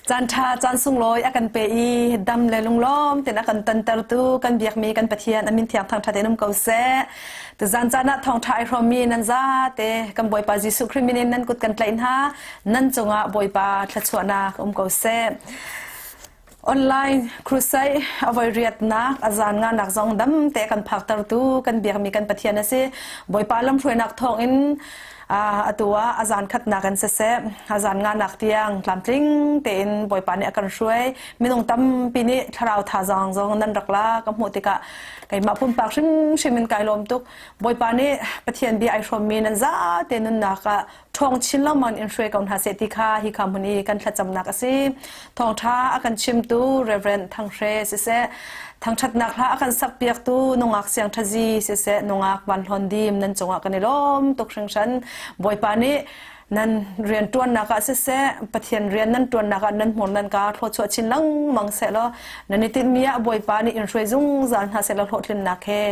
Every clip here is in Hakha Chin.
Caan ṭha caan sunglawi a kan pe i dam le lunglawm tein a kan tontertu kan biakmi kan Pathian a min thiang thangṭhat in um ko seh. Tuzan caan ah thawngṭha ai hrawmmi nan zate kan Bawipa Jesuh Khrih min in nan kut kan tlaih hna. Nan cungah Bawipa thluachuahnak um ko seh. Online crusade a voi riatnak a zan nganak zong dam te kan phaktertu kan biakmi kan Pathian a si. Bawipa lamhruainak thawngin atu ah a zan khatnak in siseh a zan nganak tiang tlamtling tein Bawipa nih a kan hruai. Minung tampi nih thlarau thazaang zong nan rak la ka hmuh tikah keimah pumpak hrimhrim in kai lawm tuk. Bawipa nih Pathian bia ai hrawmmi nan zate nunnak ah ṭhawng chin lengmang in hruai ko hna seh ti kha hi kha hmun i kan thlacamnak a si. Thawngṭha a kan chimtu Reverend Thang Hre siseh, thangṭhatnak hla a kan sakpiaktu nungak Siang Ṭhazi siseh, nungak Van Hlawn Dim nan cungah kan i lawm tuk hringhran. Bawipa nih nan rian ṭuannak ah siseh, Pathian rian nan ṭuannak ah nan hmur nan ka thluachuah chin lengmang seh law nan i tinhmi ah Bawipa nih in hruai zungzal hna seh law hlawhtlinnak he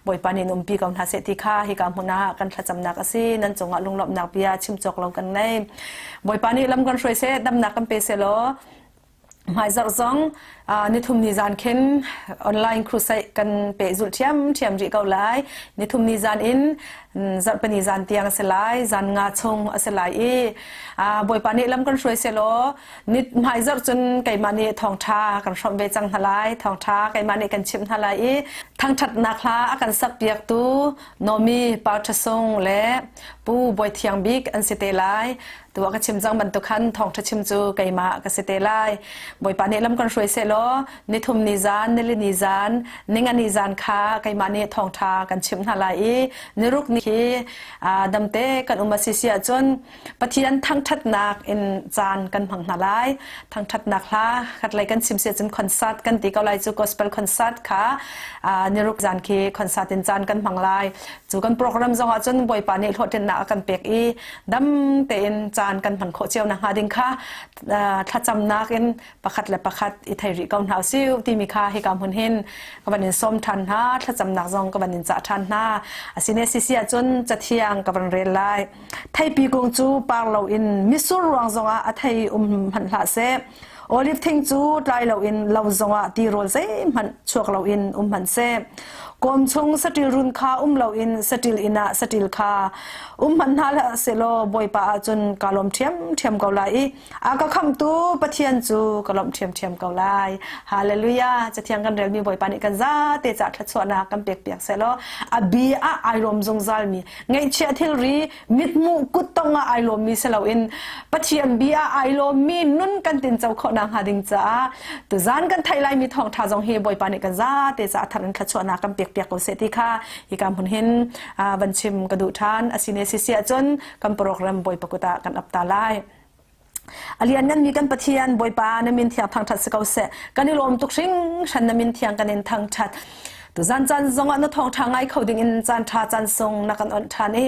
Bawipa nih in umpi ko hna seh ti kha hika hmun ah kan thlacamnak a si. Nan cungah lunglawmhnak bia chim cawk lo kan nei. Bawipa nih lam kan hruai seh, damnak kan pe seh law hmaizarh zong nithum ni zan khin online crusade kan pehzulh ṭhiamṭhiam rih ko lai. Nithum ni zan in zarhpini zan tiang a si lai, zan nga chung a si lai i Bawipa nih lam kan hruai seh law Nit hmaizarh cun keimah nih thawngṭha kan hrawmh ve cang hna lai. Thawngṭha keimah nih kan chimh hna lai i thangṭhatnak hla a kan sakpiaktu Nomi Pauṭhasung le Pu Bawi Thiang Bik an si te lai. Tu a ka chim cang bantuk khan thawngṭha chim cu keimah ka si te lai. Bawipa nih lam kan hruai sehlaw nithum ni zan, nili ni zan, ninga ni zan kha keimah nih thawngṭha kan chimh hna lai i niruk ni hi damte kan um a si si ahcun Pathian thangṭhatnak in caan kan hmang hna lai. Thangṭhatnak hla khatlei kan chim si ahcun concert kan ti ko lai cu gospel concert kha niruk zan khi concert in caan kan hmang lai. Cu kan program zong ahcun Bawipa nih hlawhtlinnak a kan pek i dam tein caan kan hman khawh cio nakhnga ding kha thlacamnak in pakhat le pakhat i thei rih ko hna usih timi kha hika hmun hin ka van in sawm ṭhan hna thlacamnak zong ka van in cah ṭhan hna asine sisi ahcun cathiang ka van rel lai Theipi kung cu par loin mitsur ruang zongah a thei um hmanh hlah seh. Olive thing cu tlai loin lo zongah tirawl zeihmanh chuak loin um hmanh seh. Kawm chung saṭil run kha um loin saṭil inn ah saṭil kha um hmanh hna hlah sehlaw Bawipa ahcun kaa lawm ṭhiamṭhiam ko lai i A ka khamhtu Pathian cu ka lawmh ṭhiamṭhiam ko lai. Hallelujah! Cathiang kan relmi Bawipa nih kan zate cah thluachuahnak kan pekpiak sehlaw a bi ah ai lawm zungzalmi ngeihchiah thilri mithmuh kuttong ah ai lawmmi si loin Pathian bi ah ai lawmmi nun kan tinco khawh nakhnga ding caah tuzan kan theih laimi thawngṭha zong hi Bawipa nih kan zate caah thar in thluachuahnak kan pekpiak ko seh ti kha hika hmun hin van chim ka duh ṭhan. Asine sisi ahcun kan program Bawipa kut ah kan ap ta lai. A liannganmi kan Pathian Bawipa na min thiang thangṭhat si ko seh. Kan i lawm tuk hringhran na min thiang kan in thangṭhat. Tuzan caan zongah na thawngṭha ngai kho ding in caan ṭha caan sung na kan onh ṭhan i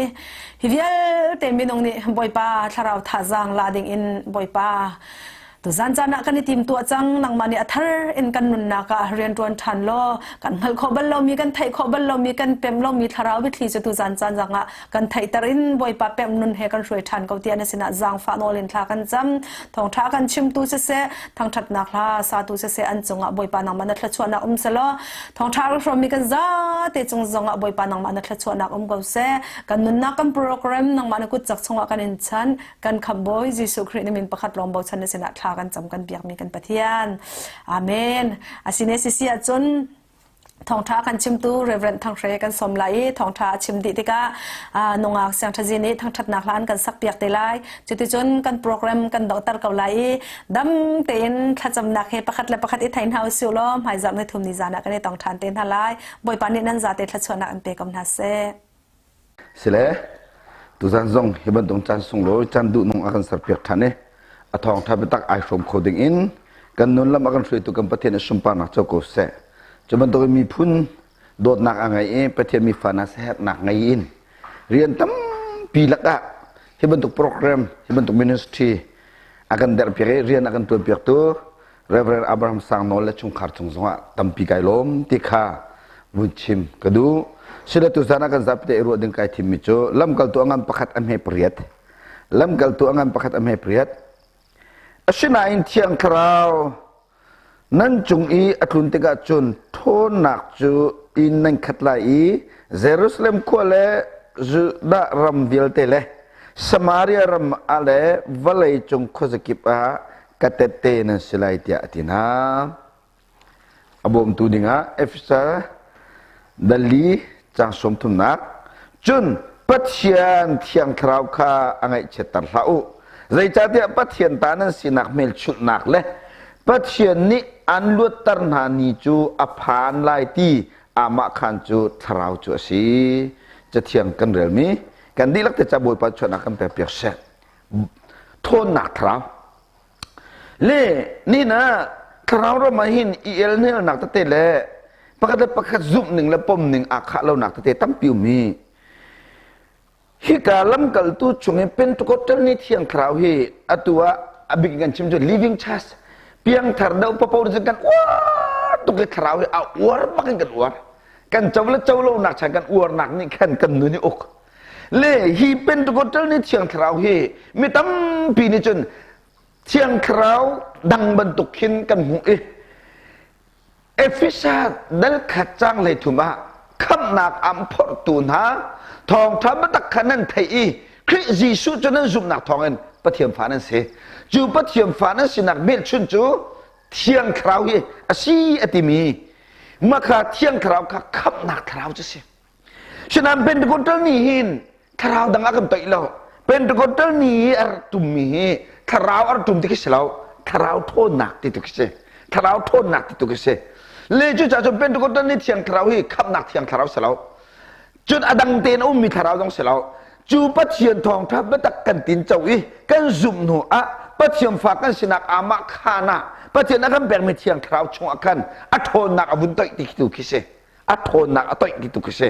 hi vialte minung nih Bawipa thlarau thazaang la ding in Bawipa Tuzan caan ah kan i timtuah cang nangmah nih a thar in kan nunnak ah rian ṭuan ṭhan law kan hngalh khawh bal lomi kan theih khawh bal lomi kan pem lomi thlarau biathli cu tuzan caan zangah kan theihter in Bawipa pem nun he kan hruai ṭhan ko tiah na sinah zaangfah nawl in thla kan cam thawngṭha kan chimtu siseh thangṭhatnak hla satu siseh an cungah Bawipa nangmah na thluachuahnak um selaw thawngṭha ka hrawmmi kan zate cung zongah Bawipa nangmah na thluachuahnak um ko seh kan nunnak kan program nangmah na kut cak chungah kan in chan kan khamhbawi Jesuh Khrih na min pakhat lawng bochan na sinah thla kan cam kan biakmi kan Pathian. Amen. Asine sisi ahcun thawngtha kan chimtu Reverend Thang Hre kan sawm lai i thawngtha a chim dih tikah nungak siangthazi nih thangthatnak hla an kan sak piak te lai cuticun kan program kan donghter ko lai i dam tein thlacamnak he pakhat le pakhat i thei hna usih law hmaizarh ni thum ni zan ah kan i tong ṭhan te hna lai Bawipa nih nan zate thluachuahnak an pe ko hna seh Sile tuzan zong hi bantuk caan sunglawi caan duhnung a kan serpiak ṭhan i a thawngṭha biatak ai hrawm kho ding in kan nun lam a kan hruaitu kan Pathian i sunparnak co ko seh. Cu bantuk in miphun dawtnak a ngei i Pathian mifa hna siaherhnak ngei in rian tampi lakah hi bantuk program, hi bantuk ministry a kan derhpiak i rian a kan ṭuanpiaktu Reverend Abraham Sang Nawl le chungkhar cung zongah tampi kai lawm ti kha vun chim ka duh. Sile tuzan ah kan zapi te i ruah ding kai thimmi cu lamkaltu a ngan pakhat a hme pariat. Lamkaltu a ngan pakhat a hme pariat. Asinain Thiang Thlarau nan cung i a tlun tikah cun ṭhawnnak cu in nan khat lai i Jerusalem khua le Judah ram vialte le Samaria ram ah le vawlei cung khuazakip ah ka tette nan si lai tiah a ti hna. A bawmtu dingah Efesa dali caang sawmthumnak cun Pathian Thiang Thlarau kha a ngaihchiatter hlah u. Zeicahtiah Pathian ta nan sinak hmelchunhnak le Pathian nih an luatter hna ni cu a phan lai ti amah khan cu Thlarau cu a si. Cathiang kan relmi kan dihlak te ca Bawipa chuahnak kan pek piak seh. Thawnnak Thlarau Le nihin ah thlarau ram ah hin i elhnelnak tete le pakhat le pakhat zumh ning le pom ning aa khah lonak tete tampi um hi hika lamkaltu chung i Pentecostal ni thiang thlarau hi atu ah a bik kan chim cu living church piangthar deuh papo cu kan uar tuk i thlarau hi a uar bak in kan uar kan co le co lonak chan kan uarnak nih khan kan nun i uk Le hi Pentecostal ni Thiang Thlarau hi mi tampi nih cun Thiang Thlarau dang bantuk khin kan hmuh i Efesa dal khat cang hlei thum ah khamhnak am phorhtu hna thawngṭha biatak kha nan theih i Khrih Jesuh cu nan zumhnak thawngin Pathian fa nan si. Cu Pathian fa nan sinak hmelchunh cu Thiang Thlarau hi a si a timi mah kha Thiang Thlarau kha khamhnak thlarau cu a si. Sinain Pentecostal nih hin thlarau dang a kan toih lo. Pentecostal ni i a rak tummi hi thlarau a rak tum ti khi si lo. Thlarau ṭhawnnak ti tu khi si. Thlarau ṭhawnnak ti tu khi si. Le cucaah cun Pentecostal ni thiang thlarau hi khamhnak thiang thlarau si lo. Cun a dang tein a ummi thlarau zong si lo. Cu Pathian thawngṭha biatak kan tinco i kan zumh hnu ah Pathian fa kan sinak amah khaan ah Pathian a kan pekmi thiang thlarau chungah khan a ṭhawnnak a vun toih ti khi tu khi si. A ṭhawnnak a toih ti tuk a si.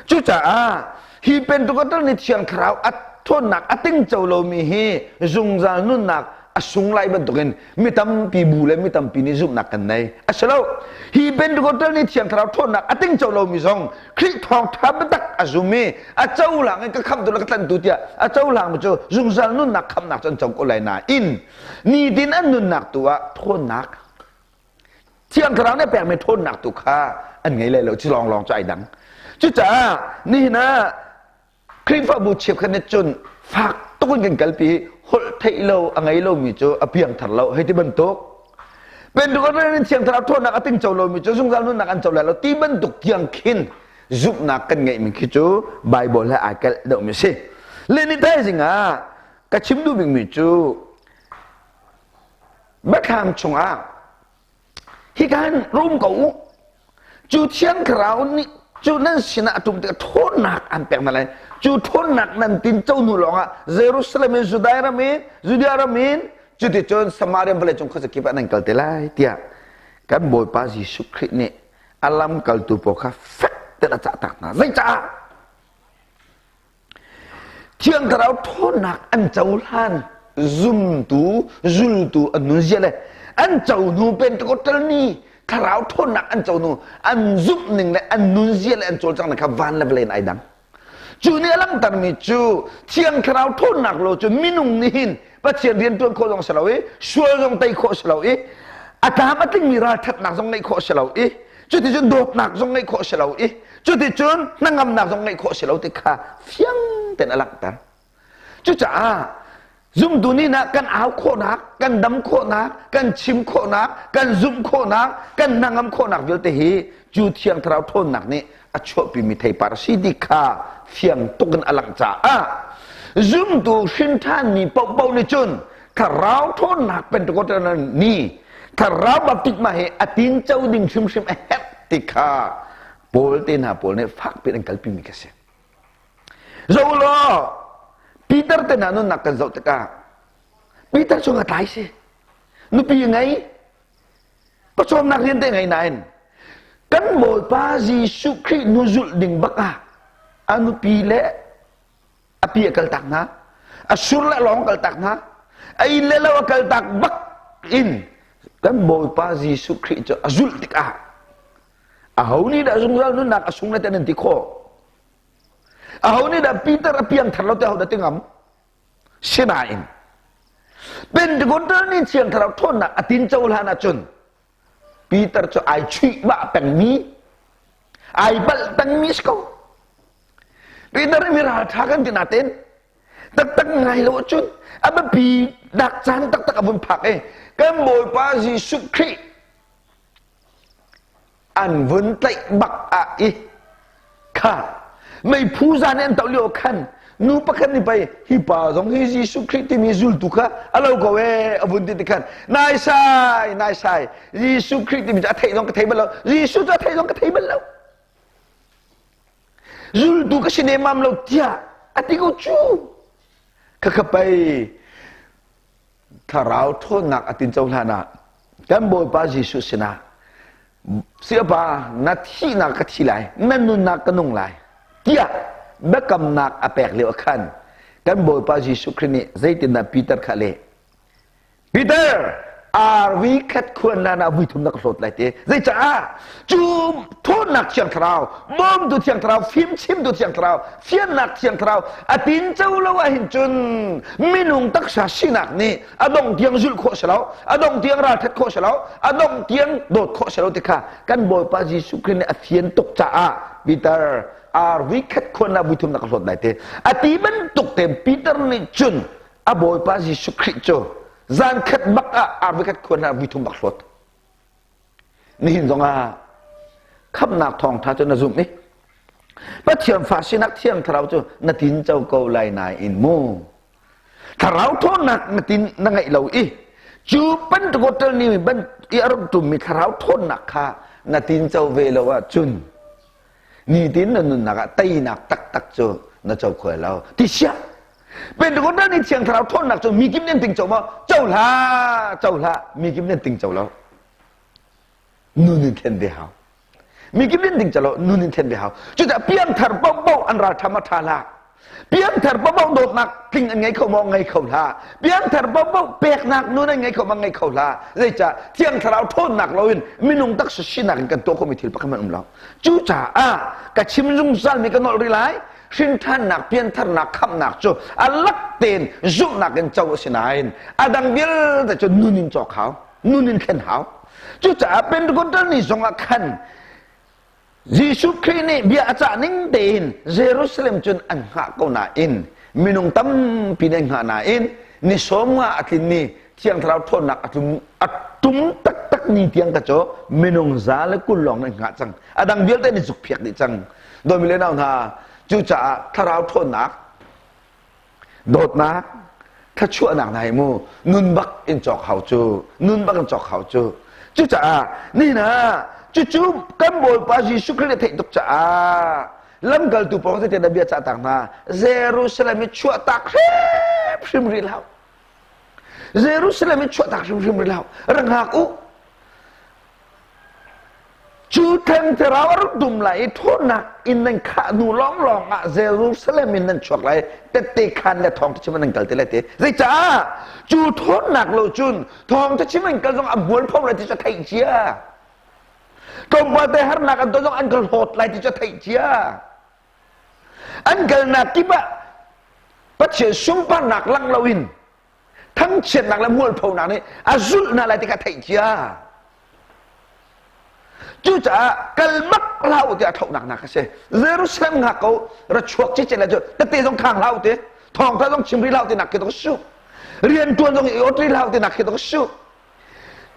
Cucaah hi Pentecostal ni Thiang Thlarau a ṭhawnnak a tingco lomi hi zungzal nunnak a sung lai bantukin mi tampi bu le mi tampi nih zumhnak kan nei. A si lo. Hi Pentecostal ni Thiang Thlarau ṭhawnnak a tingco lomi zong Khrih thawngṭha biatak a zum i a cohlang in ka khamhtu le ka tlanhtu tiah a cohlangmi cu zungzal nunnak khamhnak cu an co ko lai nain nitin an nunnak tu ah ṭhawnnak Thiang Thlarau nih a pekmi ṭhawnnak tu kha an ngei lai lo cu lawnglawng cu ai dang. Cucaah nihin ah Khrihfabu cheukhat nih cun fak tuk in kan kalpi holh theih lo a ngei lomi cu a piangthar lo hei ti bantuk Pentecost in Thiang Thlarau ṭhawnnak a tingco lomi cu zungzal nunnak an co lai lo ti bantuk tiang khin zumhnak kan ngeihmi khi cu Bible he ai kalh deuhmi a si. Le ni thaizing ah ka chim duh bikmi cu Biathlam chungah hika hin rum ko u. Cu Thiang Thlarau nih cu nan sinah a ṭum tikah ṭhawnnak an pek hna lai. Cu ṭhawnnak nan tinco hnu lawngah Jerusalem in Judea ram in Judea ram in cuticun Samaria vawleicung khuazakip ah nan kal te lai tiah kan Bawipa Jesuh Khrih nih a lamkaltu pawl kha fek tein a cahtak hna. Zeicah? Thiang Thlarau ṭhawnnak an cohlan zumtu zultu an nunzia le an co hnu Pentecostal ni Thlarau ṭhawnnak an co hnu an zumh ning le an nunzia le an cawlcanghnak kha van le vawlei in ai dang. Cu nih a langhtermi cu Thiang Thlarau ṭhawnnak lo cu minung nih hin Pathian rian ṭuan khawh zong si lo i sual zong tei khawh si lo i a tlam a tlingmi ralṭhatnak zong ngeih khawh si lo i cuticun dawtnak zong ngeih khawh si lo i cuticun hnangamnak zong ngeih khawh si lo ti kha fiang tein a langhter. Cucaah zumtu nih nah kan au khawhnak, kan dam khawhnak, kan chim khawhnak, kan zumh khawhnak, kan hnangam khawhnak vialte hi cu Thiang Thlarau ṭhawnnak nih a chuahpimi theipar a si ti kha fiang tuk in a langh caah zumtu hrinṭhanmi paohpaoh nih cun thlarau ṭhawnnak Pentecost ni thlarau baptisma hi a tinco ding hrimhrim a herh ti kha Paul te hna pawl nih fakpi in an kalpimi ka si. Zoh law Peter te hna nunnak kan zoh tikah Peter cu nga tlai si nupi ngei pawcawmnak rian te ngei nain kan Bawipa Jesuh Khrih hnu zulh ding bak ah a nupi le a pi a kaltak hna a sur le lawng kaltak hna a inn le lo a kaltak bak in kan Bawipa Jesuh Khrih cu a zulh tikah aho nih dah zungzal nunnak a sung le te nan ti khawh aho nih dah Peter a piangthar lo te ho dah ti ngam sinain. Pentecostal ni Thiang Thlarau ṭhawnnak a tin co hlan ahcun Peter cu ai chuih bah pengmi, ai balh pengmi si ko. Peter nih mi ralṭha kan ti natin taktak ngai lo ahcun a biapi nak caan taktak a vun phak i kan Bawipa Jesuh Khrih an vun tlaih bak ah i kha meiphu zan i an toh lio khan nu pakhat nih pei hi pa zong hi Jesuh Khrih timi zultu kha a lo ko ee a vun ti ti khan naisai naisai Jesuh Khrih timi cu a theih zong ka thei bal lo Jesuh cu a theih zong ka thei bal lo zultu ka si nemam lo tiah a ti ko cu khakha pei thlarau ṭhawnnak a tin cohlan ah kan Bawipa Jesuh sinah Siapa na thihnak ka thi lai na nunnak ka nung lai tiah biakamnak a pek lio ah khan kan Bawipa Jesuh Khrih nih zeitindah Peter kha leh Peter arvi khat khuan na na vui thum na ka hlawt lai te zeicaah cu thawnnak thiang thlarau bawmtu thiang thlarau fimchimtu thiang thlarau fiannak thiang thlarau a tin co lo ahhin cun minung taksa sinak nih a dong tiang zulh khawh si lo a dong tiang ralthat khawh si lo a dong tiang dawt khawh si lo ti kha kan Bawipa Jesuh Khrih nih a fian tuk caah Peter arvi khat khuan na vui thum na ka hlawt lai te a ti bantuk te Peter nih cun a Bawipa Jesuh Khrih cu zan khat bak ah arvi khat khuan ah vui thum bak hlawt Nihin zongah khamhnak thawngṭha cu na zumh i Pathian fa sinak thiang thlarau cu na tin co ko lai nain mu thlarau ṭhawnnak na tin na ngeih lo i cu Pentecostal ni ban i a rak ṭummi thlarau ṭhawnnak kha na tin co ve lo ahcun nitin na nunnak ah teinak taktak cu na co kho lo ti siah Pentecostal ni thiang thlarau ṭhawnnak cu mi kim nih an ting co maw co hlah co hlah mi kim nih an ting co lo nun in thlen ve hau mi kim nih an ting co lo nun in thlen ve hau cucaah piangthar paohpaoh an ral ṭha ma ṭha hlah piangthar paohpaoh dawtnak tling an ngei kho maw ngei kho hlah piangthar paohpaoh peknak nun an ngei kho ma ngei kho hlah zeicah thiang thlarau ṭhawnnak loin minung taksa sinak in kan tuah khomi thil pakhat hmanh um lo cucaah ka chim zungzal mi ka nolh rih lai hrinthannak piantharnak khamhnak cu a lak tein zumhnak in co a si nain a dang vialte cu nun in cawk hau nun in thlen hau cucaah Pentecostal ni zongah khan Jesuh Khrih nih bia a cah ning tein Jerusalem cun an hngah ko nain minung tampi nih an hngah nain ni sawm nga a tlin ni Thiang Thlarau ṭhawnnak a tlum a tum taktak ni tiang ka cu minung 120 lawng nan hngah cang a dang vialte ni zukphiak dih cang dawmi le nau hna cucaah thlarau ṭhawnnak dawtnak thluachuahnak hna hi mu nun bak in cawk hau cu nun bak in cawk hau cu cucaah nihin ah cucu kan Bawipa Jesuh Khrih nih theih tuk caah lamkaltu pawl zeitin dah bia cah tak hna Jerusalem i chuahtak hrimhrim rih hlah Jerusalem i chuahtak hrimhrim rih hlah rak hngak u Cu thengtherau a rak dum lai i ṭhawnnak in nan khah hnu lawnglawng ah Jerusalem in nan chuak lai tette khan le thawngṭha chim nan kal te lai te. Zeicah? Cu ṭhawnnak lo cun thawngṭha chim an kal zong a mualpho lai ti cu theih cia. Tlawmpal te harnak an ton zong an ka hlawt lai ti cu theih cia. An kalnak kip ah Pathian sunparnak lang loin thangchiatnak le mualphonak nih a zulh hna lai ti kha theih cia cucaah kal bak hlah u tiah thlauhnak nak a si Jerusalem hngak ko ra chuak cicet le cu tete zong khang hlah u ti thawngtha zong chim rih hlah u ti nak khi to su rian tuan zong i ot rih hlah u ti nak khi to su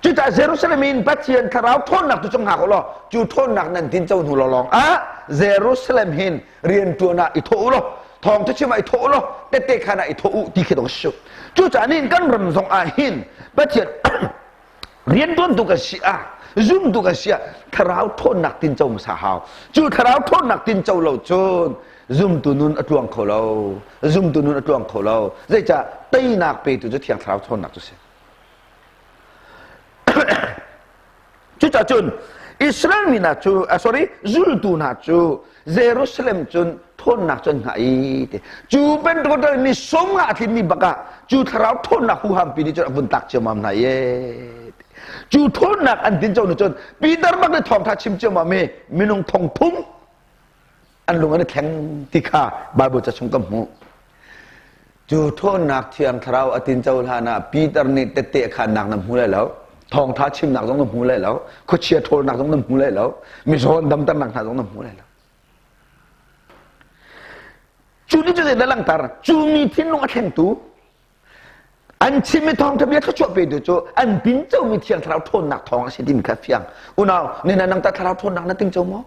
Cucaah Jerusalem in Pathian thlarau ṭhawnnak tu cung hngak u law cu ṭhawnnak nan tin co hnu lawng ah Jerusalem hin rianṭuan ah i thawh u law thawngṭha chim ah i thawh u law tette khan ah i thawh u ti khi dong si. Cucaah nihin kan ram zong ah hin Pathian rianṭuantu kan si ah zumtu kan si ah thlarau ṭhawnnak tin co hmasa hau. Cu thlarau ṭhawnnak tin co lo cun zumtu nun a tluang kho lo. Zumtu nun a tluang kho lo. Zeicah teinak petu cu Thiang Thlarau ṭhawnnak cu si. Cucaah cun Israel mi hna cu sorry zultu hna cu Jerusalem cun thawnnak cu an hngah i ti cu Pentecostal ni sawm nga a tlin ni bak ah cu thlarau thawnnak huham pi nih cun a vun tak ciammam hna i cu thawnnak an tin co nu cun Peter bak nih thawngtha chim ciammam i minung thong thum an lung an i thleng ti kha Bible ca chung kan hmuh. Cu ṭhawnnak Thiang Thlarau a tinco hlanah Peter nih tette khannak na hmu lai lo, thawngṭha chimnak zong na hmu lai lo, khuachia ṭhawlnak zong na hmu lai lo, mizaw damternak hna zong na hmu lai lo. Cu nih cu zeidah langhter? Cu mi thinlung a thlengtu, an chimmi thawngṭha bia thluachuah petu cu an tincomi Thiang Thlarau ṭhawnnak thawng a si timi kha fiang. Unau, nina nang tah Thlarau ṭhawnnak na tingco maw?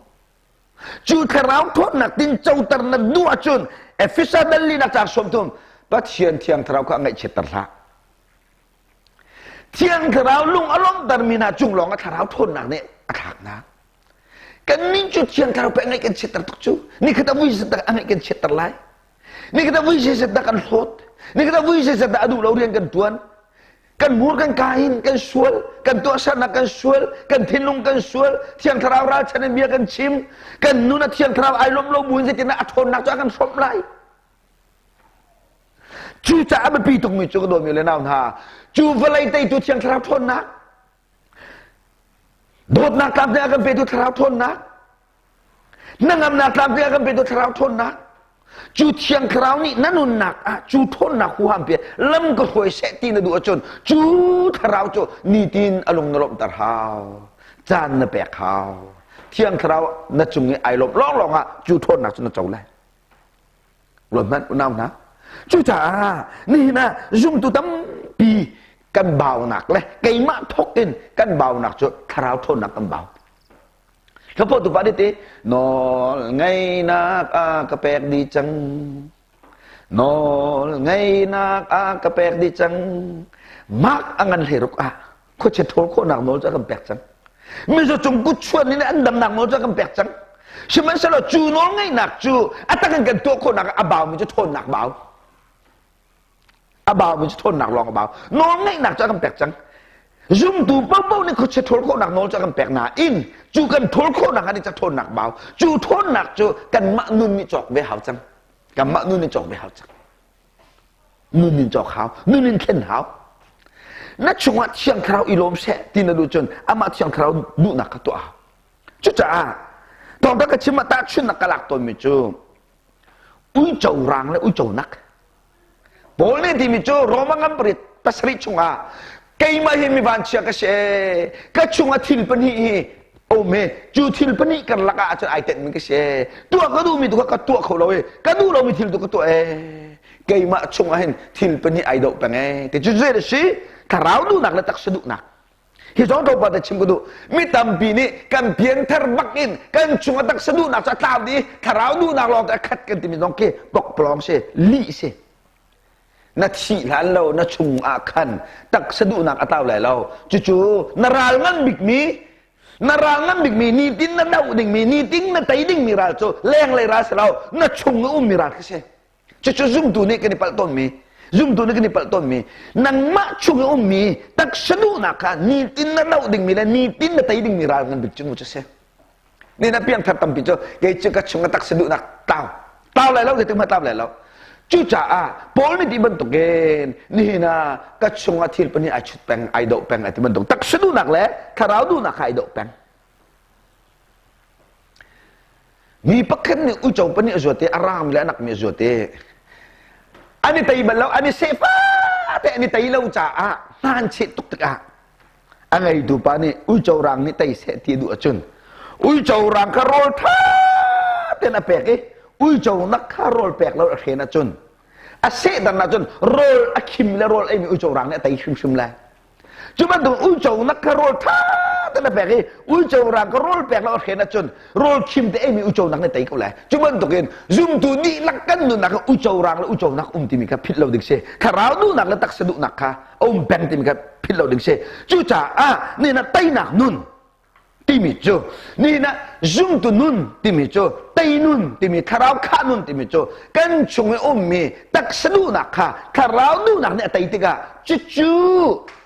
Cu thlarau ṭhawnnak tincoter na duh ahcun Efesa dal linak caang 30 Pathian Thiang Thlarau kha ngaihchiatter hlah. Thiang Thlarau lung a lawmhtermi hna cung lawng ah thlarau ṭhawnnak nih a thlak hna. Kannih cu Thiang Thlarau pek ngaih kan chiatter tuk cu. Nikhat a vui dah a ngaih kan chiatter lai. Nikhat a vui zeizat dah kan hlawt. Nikhat a vui zeizat dah a duh lo rian kan ṭuan. Kan mur kan ka in kan sual, kan tuahsernak kan sual, kan thinlung kan sual, Thiang Thlarau ralchan in bia kan chim, kan nun a Thiang Thlarau ai lawmh lo buin zeitindah a ṭhawnnak cu a kan hrawmh lai. Cucaah a biapi tukmi cu ka dawmi le nau hna, cu vawlei teitu Thiang Thlarau ṭhawnnak, dawtnak tlamtling a kan petu Thlarau ṭhawnnak, Hnangamnak tlamtling a kan petu thlarau ṭhawnnak cu thiang thlarau nih na nunnak ah cu ṭhawnnak huham pe lam ka hruai seh ti na duh ahcun cu thlarau cu nitin a lung na lawmhter hau caan na pek hau thiang thlarau na cung i ai lawmh lawnglawng ah cu ṭhawnnak cu na co lai Ruat hmanh unau hna. Cucaah nihin ah zumtu tampi kan baunak le keimah thawk in kan baunak cu thlarau ṭhawnnak kan bau. Hlapawh tu pa nih ti nawl ngeinak a ka pek dih cang. Nawl ngeinak a ka pek dih cang. Mak a ngan hlei ruk ah khuachia ṭhawl khawhnak nawl cu a kan pek cang. Mizaw cung kut chuan in an damnak nawl cu a kan pek cang. Sihmanhsehlaw cu nawl ngeihnak cu a tak in kan tuah khawhnak ah a baumi cu ṭhawnnak bau. A baumi cu ṭhawnnak lawng a bau. Nawl ngeihnak cu a kan pek cang. Zumtu paohpaoh nih khuachia ṭhawl khawhnak nawl cu a kan pek nain cu kan ṭhawl khawhnak ah nih ca ṭhawnnak bau. Cu ṭhawnnak cu kanmah nun nih cawk ve hau cang. Kanmah nun nih cawk ve hau cang. Nun in cawk hau. Nun in thlen hau. Na chungah Thiang Thlarau i lawm seh ti na duh cun amah Thiang Thlarau duhnak kha tuah hau. Cucaah thawngtha ka chim ah tahchunhnak ka lak tawnmi cu uico rang le uico nak Paul nih timi cu Roma ngam pariat pasarih chungah keimah hi mi vanchia ka si ka chungah thil pahnih hi um hi cu thil pahnih karlak ah cun ai tenhmi ka si tuah ka duhmi tu kha ka tuah kho lo i ka duh lomi thil tu ka tuah ee keimah chungah hin thil pahnih ai doh peng ee ti cu zei a si thlarau duhnak le taksa duhnak Hi zong tlawmpal te chim ka duh. Mi tampi nih kan pianthar bak in kan chung a taksa duhnak cu a tlau dih thlarau duhnak lawng te a khat kan timi zong khi pokpalawng si, lih si. Na thih hlan lo na chung ah khan taksa duhnak a tlau lai lo. Cucu na ral ngan bikmi na ral ngan bikmi nitin na doh dingmi nitin na tei dingmi ral cu lenglei ral si lo na chung i ummi ral khi si. Cucu zumtu nih kan i palh tawnmi zumtu nih kan i palh tawnmi nangmah chung i ummi taksa duhnak kha nitin na doh dingmi le nitin na tei dingmi ral ngan bik cu mu cu si. Ni na piangthar tampi cu kei cu ka chung a taksa duhnak tlau tlau lai lo zeitik hmanh tlau lai lo. Cucaah Paul nih ti bantukin nihin ah ka chungah thil pahnih ai chut peng ai doh peng ai ti bantuk taksa duhnak le thlarau duhnak kha ai doh peng. Mi pakhat nih uico pahnih a zuat i a raam le a nakmi a zuat i an i tei bal lo, an i seh fate an i tei lo caah hmaan cheh tuk tikah a ngeitu pa nih uico raang nih tei seh ti a duh ahcun uico raang kha rawl ṭha tein a pek i uico nak kha rawl pek lo a hren ahcun a sehter ahcun rawl a khim le rawl eimi uico raang nih a tei hrimhrim lai. Cu bantuk uico nak kha rawl ṭha tein a pek i uico rang ka rawl pek lo a hren ahcun rawl khim te eimi uico nak nih tei ko lai. Cu bantukin zumtu dihlak kan nunnak ah uico rang le uico nak um timi kha philh lo ding si. Thlarau duhnak le taksa duhnak kha a um peng timi kha philh lo ding si. Cucaah nihin ah teinak nun timi cu nihin ah zumtu nun timi cu tei nun timi thlarau khah nun timi cu kan chung i ummi taksa duhnak kha thlarau duhnak nih a tei tikah cucu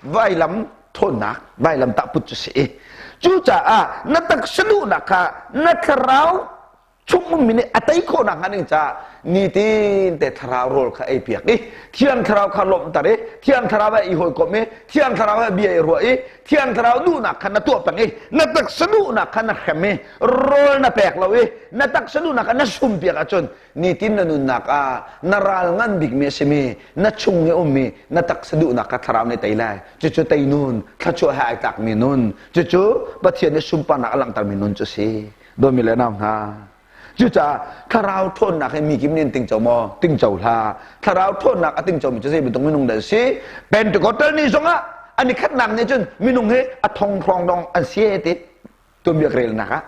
vailam thawnnak vailam tahput cu si i cucaah na taksa duhnak kha na thlarau. Chung ummi nih a tei khawh nakhnga ding caah nitin te thlarau rawl kha ei piak i Thiang Thlarau kha lawmhter i Thiang Thlarau he i hawikomh i Thiang Thlarau he bia i ruah i Thiang Thlarau duhnak kha na tuah peng i na taksa duhnak kha na hrem i rawl na pek lo i na taksa duhnak kha na sum piak ahcun nitin na nunnak ah na ral ngan bikmi a simi na chung i ummi na taksa duhnak kha thlarau nih tei lai. Cucu tei nun, thluachuah he ai tlakmi nun, cucu Pathian nih sunparnak a langhtermi nun cu a si. Dawmi le nau hna, cucaah thlarau ṭhawnnak hi mi kim nih an tingco maw? Tingco hlah. Thlarau ṭhawnnak a tingcomi cu zei bantuk minung dah an si? Pentecostal ni zongah an i khatnak nih cun minung hi a thong hrawng dong an si ti tuanbia relnak ah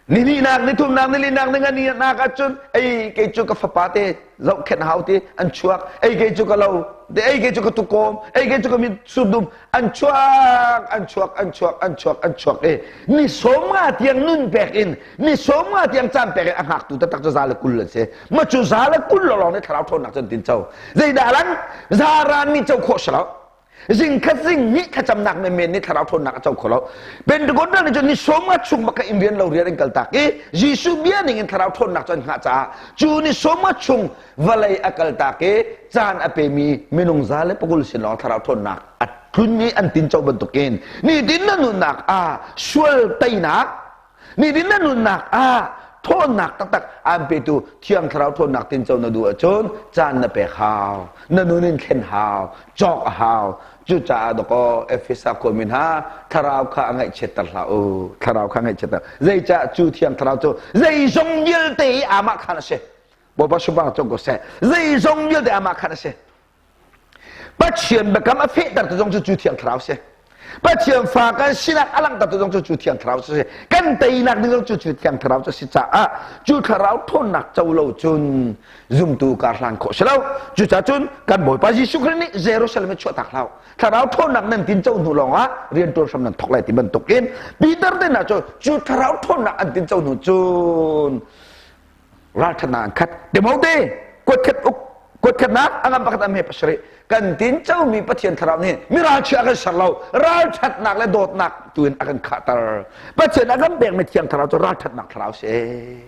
ni hnihnak ni thumnak ni linak ni nganinak ahcun ei kei cu ka fapa te zohkhenh hau ti an chuak ei kei cu ka lo te ei kei cu ka tukawm ei kei cu ka mit surdum an chuak an chuak an chuak an chuak an chuak i ni 50 tiang nun pek in ni 50 tiang caan pek in a hngaktu taktak cu 120 an si ma cu 120 lawng nih thlarau ṭhawnnak cun tin co zeidah lang zaran nih co khawh si lo zingkhat zing ni thlacamnak menmen nih thlarau ṭhawnnak a co kho lo. Pentecostal nih cun ni 50 chung bak in rian lo rian an kaltak i Jesuh bia ning in thlarau ṭhawnnak cu an hngah caah cu ni 50 chung vawlei a kaltak i caan a pemi minung 120 sin lawng thlarau ṭhawnnak a tlun i an tinco bantukin nitin na nunnak ah sual teinak Nitin na nunnak ah ṭhawnnak taktak aan petu Thiang Thlarau ṭhawnnak tinco na duh ahcun caan na pek hau, na nun in thlen hau, cawk a hau. Cucaah dawkaw Efesa khuami hna thlarau kha a ngaihchiatter hlah u. Thlarau kha ngaihchiatter. Zeicah cu Thiang Thlarau cu zeizong vialte i amah khan a si. Bawipa subang cung ko seh. Zeizong vialte amah khan a si. Pathian biakam a fehtertu zong cu cu Thiang Thlarau si. Pathian fa kan sinak a langhtertu zong cu cu Thiang Thlarau si. Kan teinak ding zong cu cu Thiang Thlarau cu si caah cu Thlarau ṭhawnnak co lo cun zumtu kar hlan khawh si lo. Cucaah cun kan Bawipa Jesuh Khrih nih Jerusalem i chuahtak hlah. Thlarau ṭhawnnak nan tin co hnu lawngah rian ṭuan hram nan thawk lai ti bantukin Peter te hna cu cu Thlarau ṭhawnnak an tin co hnu cun ralṭhatnak an khat. Timote kuatkhat uk kuatkhatnak a ngam pakhat am he pasarih kan tin comi Pathian thlarau nih mi ralchia a kan ser lo ralṭhatnak le dawtnak tu in a kan khahter. Pathian a kan pekmi thiang thlarau cu ralṭhatnak thlarau si.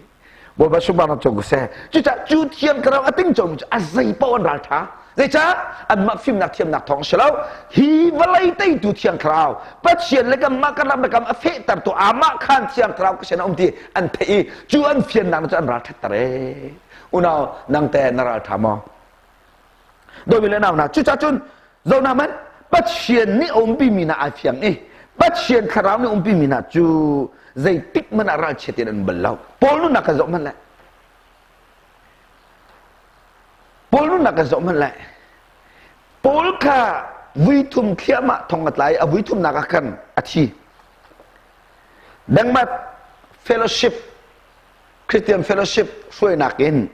Bawipa sunparnak cung seh. Cucaah cu thiang thlarau a ting comi cu a zei paoh an ralṭha. Zeicah anmah fimnak thiamnak thawng si lo. Hi vawlei teitu thiang thlarau Pathian le kanmah kan ram le kam a fehtertu amah khan thiang thlarau ka sin a um ti an theih i cu an fiannak cu an ral ṭhatter ee. Unau nang te na ral ṭha maw? Dawmi le nau hna cucaah cun zohna man Pathian nih a umpi mi hna ai fiang i Pathian thlarau nih umpi mi hna cu zeitik hmanh ah ralchiat in an bal lo. Paul nunnak kan zoh hmanh lai. Paul nunnak kan zoh hmanh lai. Paul kha vuithum thliahmah thong a tla i a vuithumnak ah khan a thi. Dangmat Fellowship Christian Fellowship hruainak in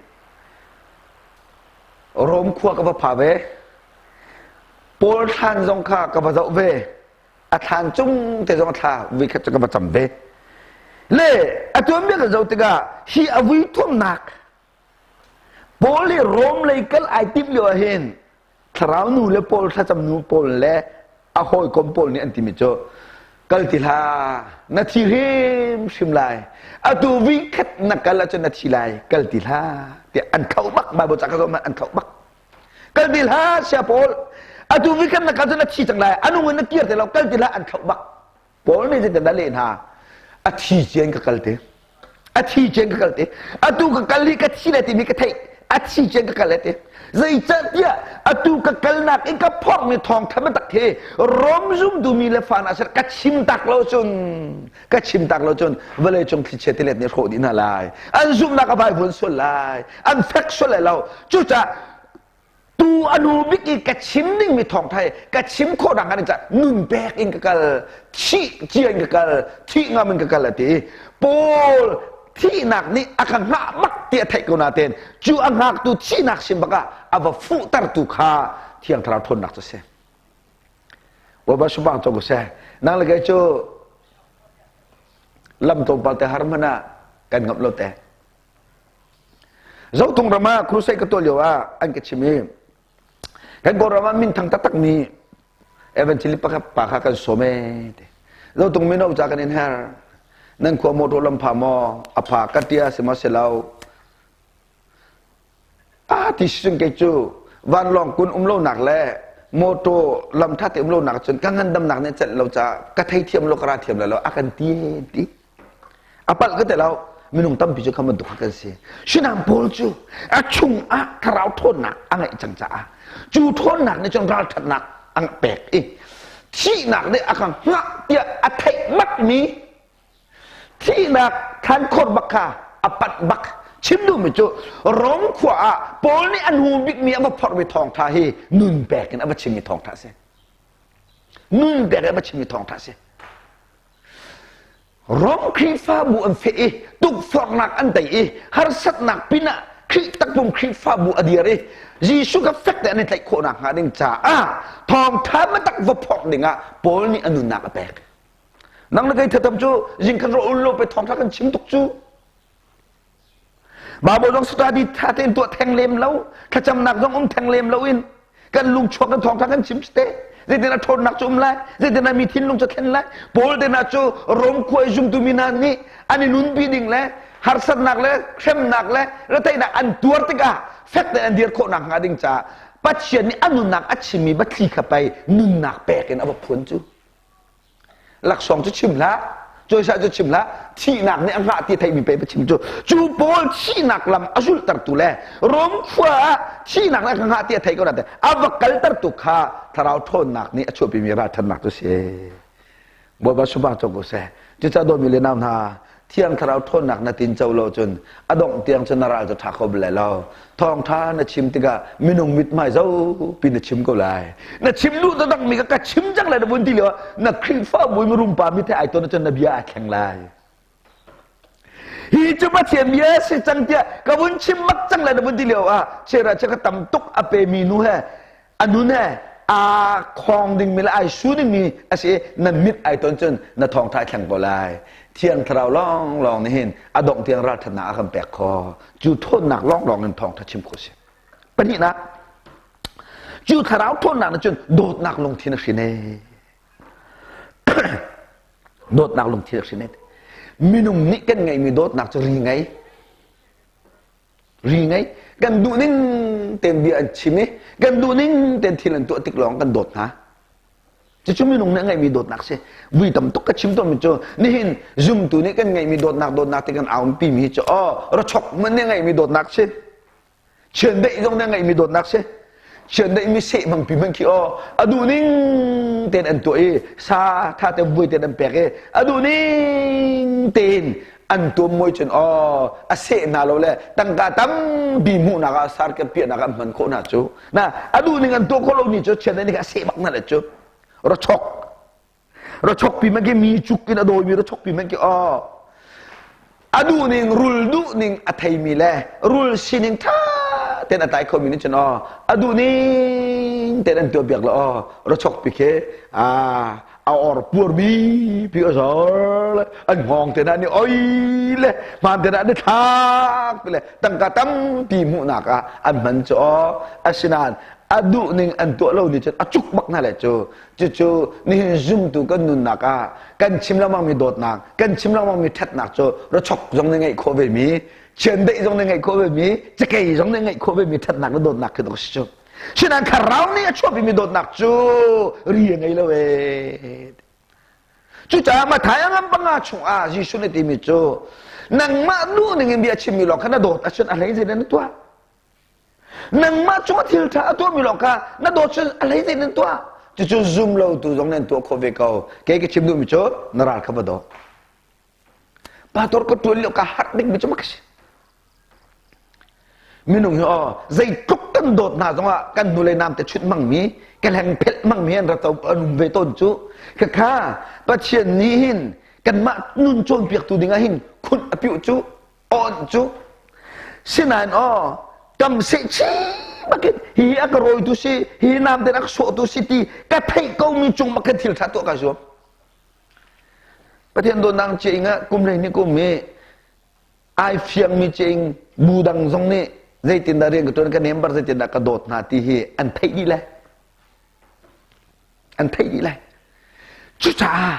Rome khua ka va pha ve. Paul thlan zong kha ka va zoh ve. A thlan cung te zong a thla vui khat cu ka va cam ve. Le a tuanbia ka zoh tikah hi a vui thumnak Paul hi Rom lei kal ai timh lio ah hin thlarau nu le Paul thlacam nu pawl le a hawikom pawl nih an timi cu kal ti hlah na thi hrimhrim lai atu vi khat na kal ahcun na thi lai kal ti hlah tiah an thlauh bak Bible ca ka zoh an thlauh bak kal ti hlah sia Paul atu vi khat na kal cun na thi cang lai anung in na kir ti lo kal ti hlah an thlauh bak Paul nih zeitin dah leh hna? A thi cian ka kal te. A thi cian ka kal te. Atu ka kal hi ka thi le timi ka theih. A thi cian ka kal le te. Zeicahtiah atu ka kalnak in ka phorhmi thawngtha biatak hi Rom zumtu mi le fa hna sin ka chim tak lo cun ka chim tak lo cun vawlei cung thlichia tilet nih hrawh dih hna lai. An zumhnak a vaivuan sual lai. An fek sual lai lo. Cucaah Tu a nu bik i ka chim dingmi thawngṭha hi ka chim khawh nak hnga ca nun pek in ka kal, thih cia in ka kal, thih ngam in ka kal a ti. Paul thihnak nih a ka hngah bak ti a theih ko nain cu a hngaktu thihnak sin bak ah a va fuhtertu kha Thiang Thlarau ṭhawnnak cu a si. Bawipa subang cu seh. Nang le kei cu lam tlawmpal te har hmanh ah kan ngamh lo te. Zotung ram ah crusade ka tuah lio ah an ka chim i kan Kawlram ah minthang taktakmi evangelist pakhat pa kha kan sawm ee ti. Zotung mino ca kan in her. Nan khua motor lam pha maw? A pha ka tia si maw si lo? A ti si kei cu vanlawng kun um lonak le motor lam tha te um lonak cun ka ngandamnak nih celh lo caah ka theithiam lo ka ra thiam lo a kan ti ti. A palh ka ti lo. Minung tampi cu kha bantuk kan si. Sinam Paul cu a chung ah thlarau ṭhawnnak a ngeih cang caah cu ṭhawnnak nih cun ralṭhatnak a pek i thihnak nih a ka hngah tiah a theih bakmi thihnak thlankhor bak kha a panh bak. Chim duhmi cu Rom khua ah Paul nih a hnu bikmi a va phorhmi thawngṭha hi nun pek in a va chimmi thawngṭha a si. Nun pek in a va chimmi thawngṭha a si. Rom Khrihfabu an feh i tukforhnak an tei i harsatnak pinah Khrih takpum Khrihfabu a dir i Jesuh kha fek te an i tlaih khawh nakhnga ding caah thawngṭha biatak va phorh dingah Paul nih a nunnak a pek. Nang le kei thatam cu zingkhat rawh ul lo pe thawngṭha kan chim tuk cu. Bible zong study tha tein tuah theng lem lo, thlacamnak zong um theng lem lo in kan lungchuak kan thawngtha kan chim te. Zeitin a ṭhawnnak cu um lai, zeitin a mi thinlung cu thlen lai. Paul te hna cu Rom khua i zumtu mi hna nih an i nunpi ding le harsatnak le hremnak le retheihnak an tuar tikah fek tein an dir khawh nakhnga ding caah Pathian nih a nunnak a chimmi biathli kha pei nunnak pek in a va phuan cu. Laksawng cu chim hlah, cawisa cu chim hlah, thihnak nih a hngah ti theihmi pe chim cu. Cu Paul thihnak lam a zulhtertu le Rom khua ah thihnak nih a hngah ti a thei ko nain a va kaltertu kha thlarau ṭhawnnak nih a chuahpimi ralṭhatnak cu si. Bawipa subah cawk ko seh. Cucaah dawtmi le nau hna, Thiang Thlarau ṭhawnnak na tinco lo cun a dongh tiang cun na ral cu ṭha kho bal lai lo. Thawngṭha na chim tikah minung mithmai zopi na chim ko lai. Na chim duh taktakmi kha ka chim cang lai na vun ti lio ah na Khrihfabu i mirum pa mit he ai ton ahcun na bia aa thleng lai. Hi cu Pathian bia si cang tiah ka vun chim bak cang lai na vun ti lio ah chera che ka tam tuk a pemi nu he a nun he aa khawng dingmi le ai su dingmi a si i na mit ai ton cun na thawngṭha ai thleng ko lai. Thiang Thlarau lawnglawng nih hin a dongh tiang ralṭhatnak a kan pek khawh. Cu ṭhawnnak lawnglawng in thawngṭha chim khawh a si. Pahnihnak, cu thlarau ṭhawnnak nih cun dawtnak lungthin a hrin ee. Dawtnak lungthin a hrin ee. Minung nih kan ngeihmi dawtnak cu ri ngei. Ri ngei. Kan duh ning tein bia an chim i kan duh ning tein thil an tuah tik lawng kan dawt hna. Cucu minung nih a ngeihmi dawtnak si. Vui tam tuk ka chim tawnmi cu nihin zumtu nih kan ngeihmi dawtnak dawtnak ti kan aumpi mi cu aw rachok man nih a ngeihmi dawtnak si. Chiandeih zong nih a ngeihmi dawtnak si. Chiandeih mi seh bang pi hmanh khi aw a duh ning tein an tuah i sa tha te vui tein an pek i a duh ning tein an tuam mawi cun aw a seh hna lo le tangka tampi hmuhnak ah sar kan piahnak ah hman khawh hna cu na a duh ning an tuah khawh lo ni cu chiandeih nih a seh bak hna le cu rachok rachok pi man khi mi cuk in a dawimi rachok pi man khi aw a duh ning rul duh ning a theimi le rul sining tha ten a tlai khomi nih cun aw a duh ning ten an tuah biak la aw rachok pi khi a a or puarmi pi a zor le an hngawng te na ni oi le hmaan te na ni thlak le tangka tampi hmuhnak ah an hman cu aw asinain a duh ning an tuah lo ni cun a cuk bak hna le cu Cucu nihin zumtu kan nunnak ah kan chim lengmangmi dawtnak, kan chim lengmangmi ṭhatnak cu rachok zong nih ngeih khawh vemi, chiandeih zong nih ngeih khawh vemi, cakei zong nih ngeih khawh vemi ṭhatnak le dawtnak khi dawk si cu. Sinain thlarau nih a chuahpimi dawtnak cu ri a ngei lo ee. Cucaah Matthai a ngan panga chungah Jesuh nih timi cu nangmah duh ning in bia chimmi lawng kha na dawt ahcun a hlei zei na tuah. Nangmah cungah thil ṭha a tuahmi lawng kha na dawt cun a hlei nan tuah. Cucu zum lo tu zong nan tuah khawh ve ko. Kei ka chim duhmi cu na ral kha va daw. Pastor ka ṭuan lio ka harh dingmi cu mak si. Minung hi aw zeitluk kan dawt hna zongah kan nu le nam te chut hmangmi, ka hleng phelh hmangmi an rat an um ve tawn cu. Khakha Pathian nih hin kanmah nun cawnpiaktu dingah hin khunh a piuh cu on cu sinain aw kam seh chi bakin hi a ka rawitu si hi nam ten a ka sawhtu si ti ka theih ko mi cung bak khan thil tha tuah ka zuam Pathian dawtnak che inga kum hlei ni kum i ai fiang mi che ing bu dang zong nih zeitindah rian ka tuan ka member zeitindah ka dawt hna ti hi an theih dih le an theih dih lai cucaah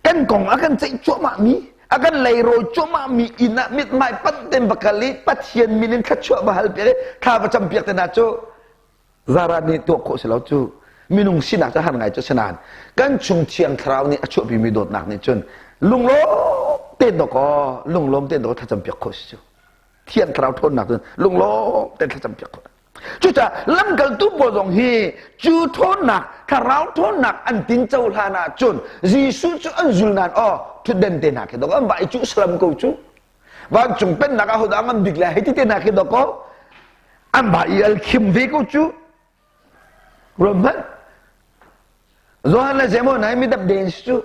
kan kong a kan ceih cuahmah mi A kan leirawi cuahmah mi inn ah mithmai panh tein va kal i Pathian min in thluachuah va hal piak i thla va cam piak te hna cu zara nih tuah khawh si lo cu. Minung sinak cu har ngai cu sinain kan chung thiang thlarau nih a chuahpi mi dawtnak nih cun lunglawm tein dawkaw lunglawm tein dawkaw thlacam piak khawh si cu. Thiang thlarau ṭhawnnak cun lunglawm tein thlacam piak khawh. Cucaah lamkaltu pawl zong hi cu ṭhawnnak thlarau ṭhawnnak an tinco hlan ah cun Jesuh cu an zul nain aw ṭhutden te hna khi dawk an va i cuh salam ko cu. Vancung pennak ah hodah ngan bik le hei ti te hna khi dawk an va i al khim ve ko cu. Ruat hmanh. Johan le Jeim hna hi midap den si cu.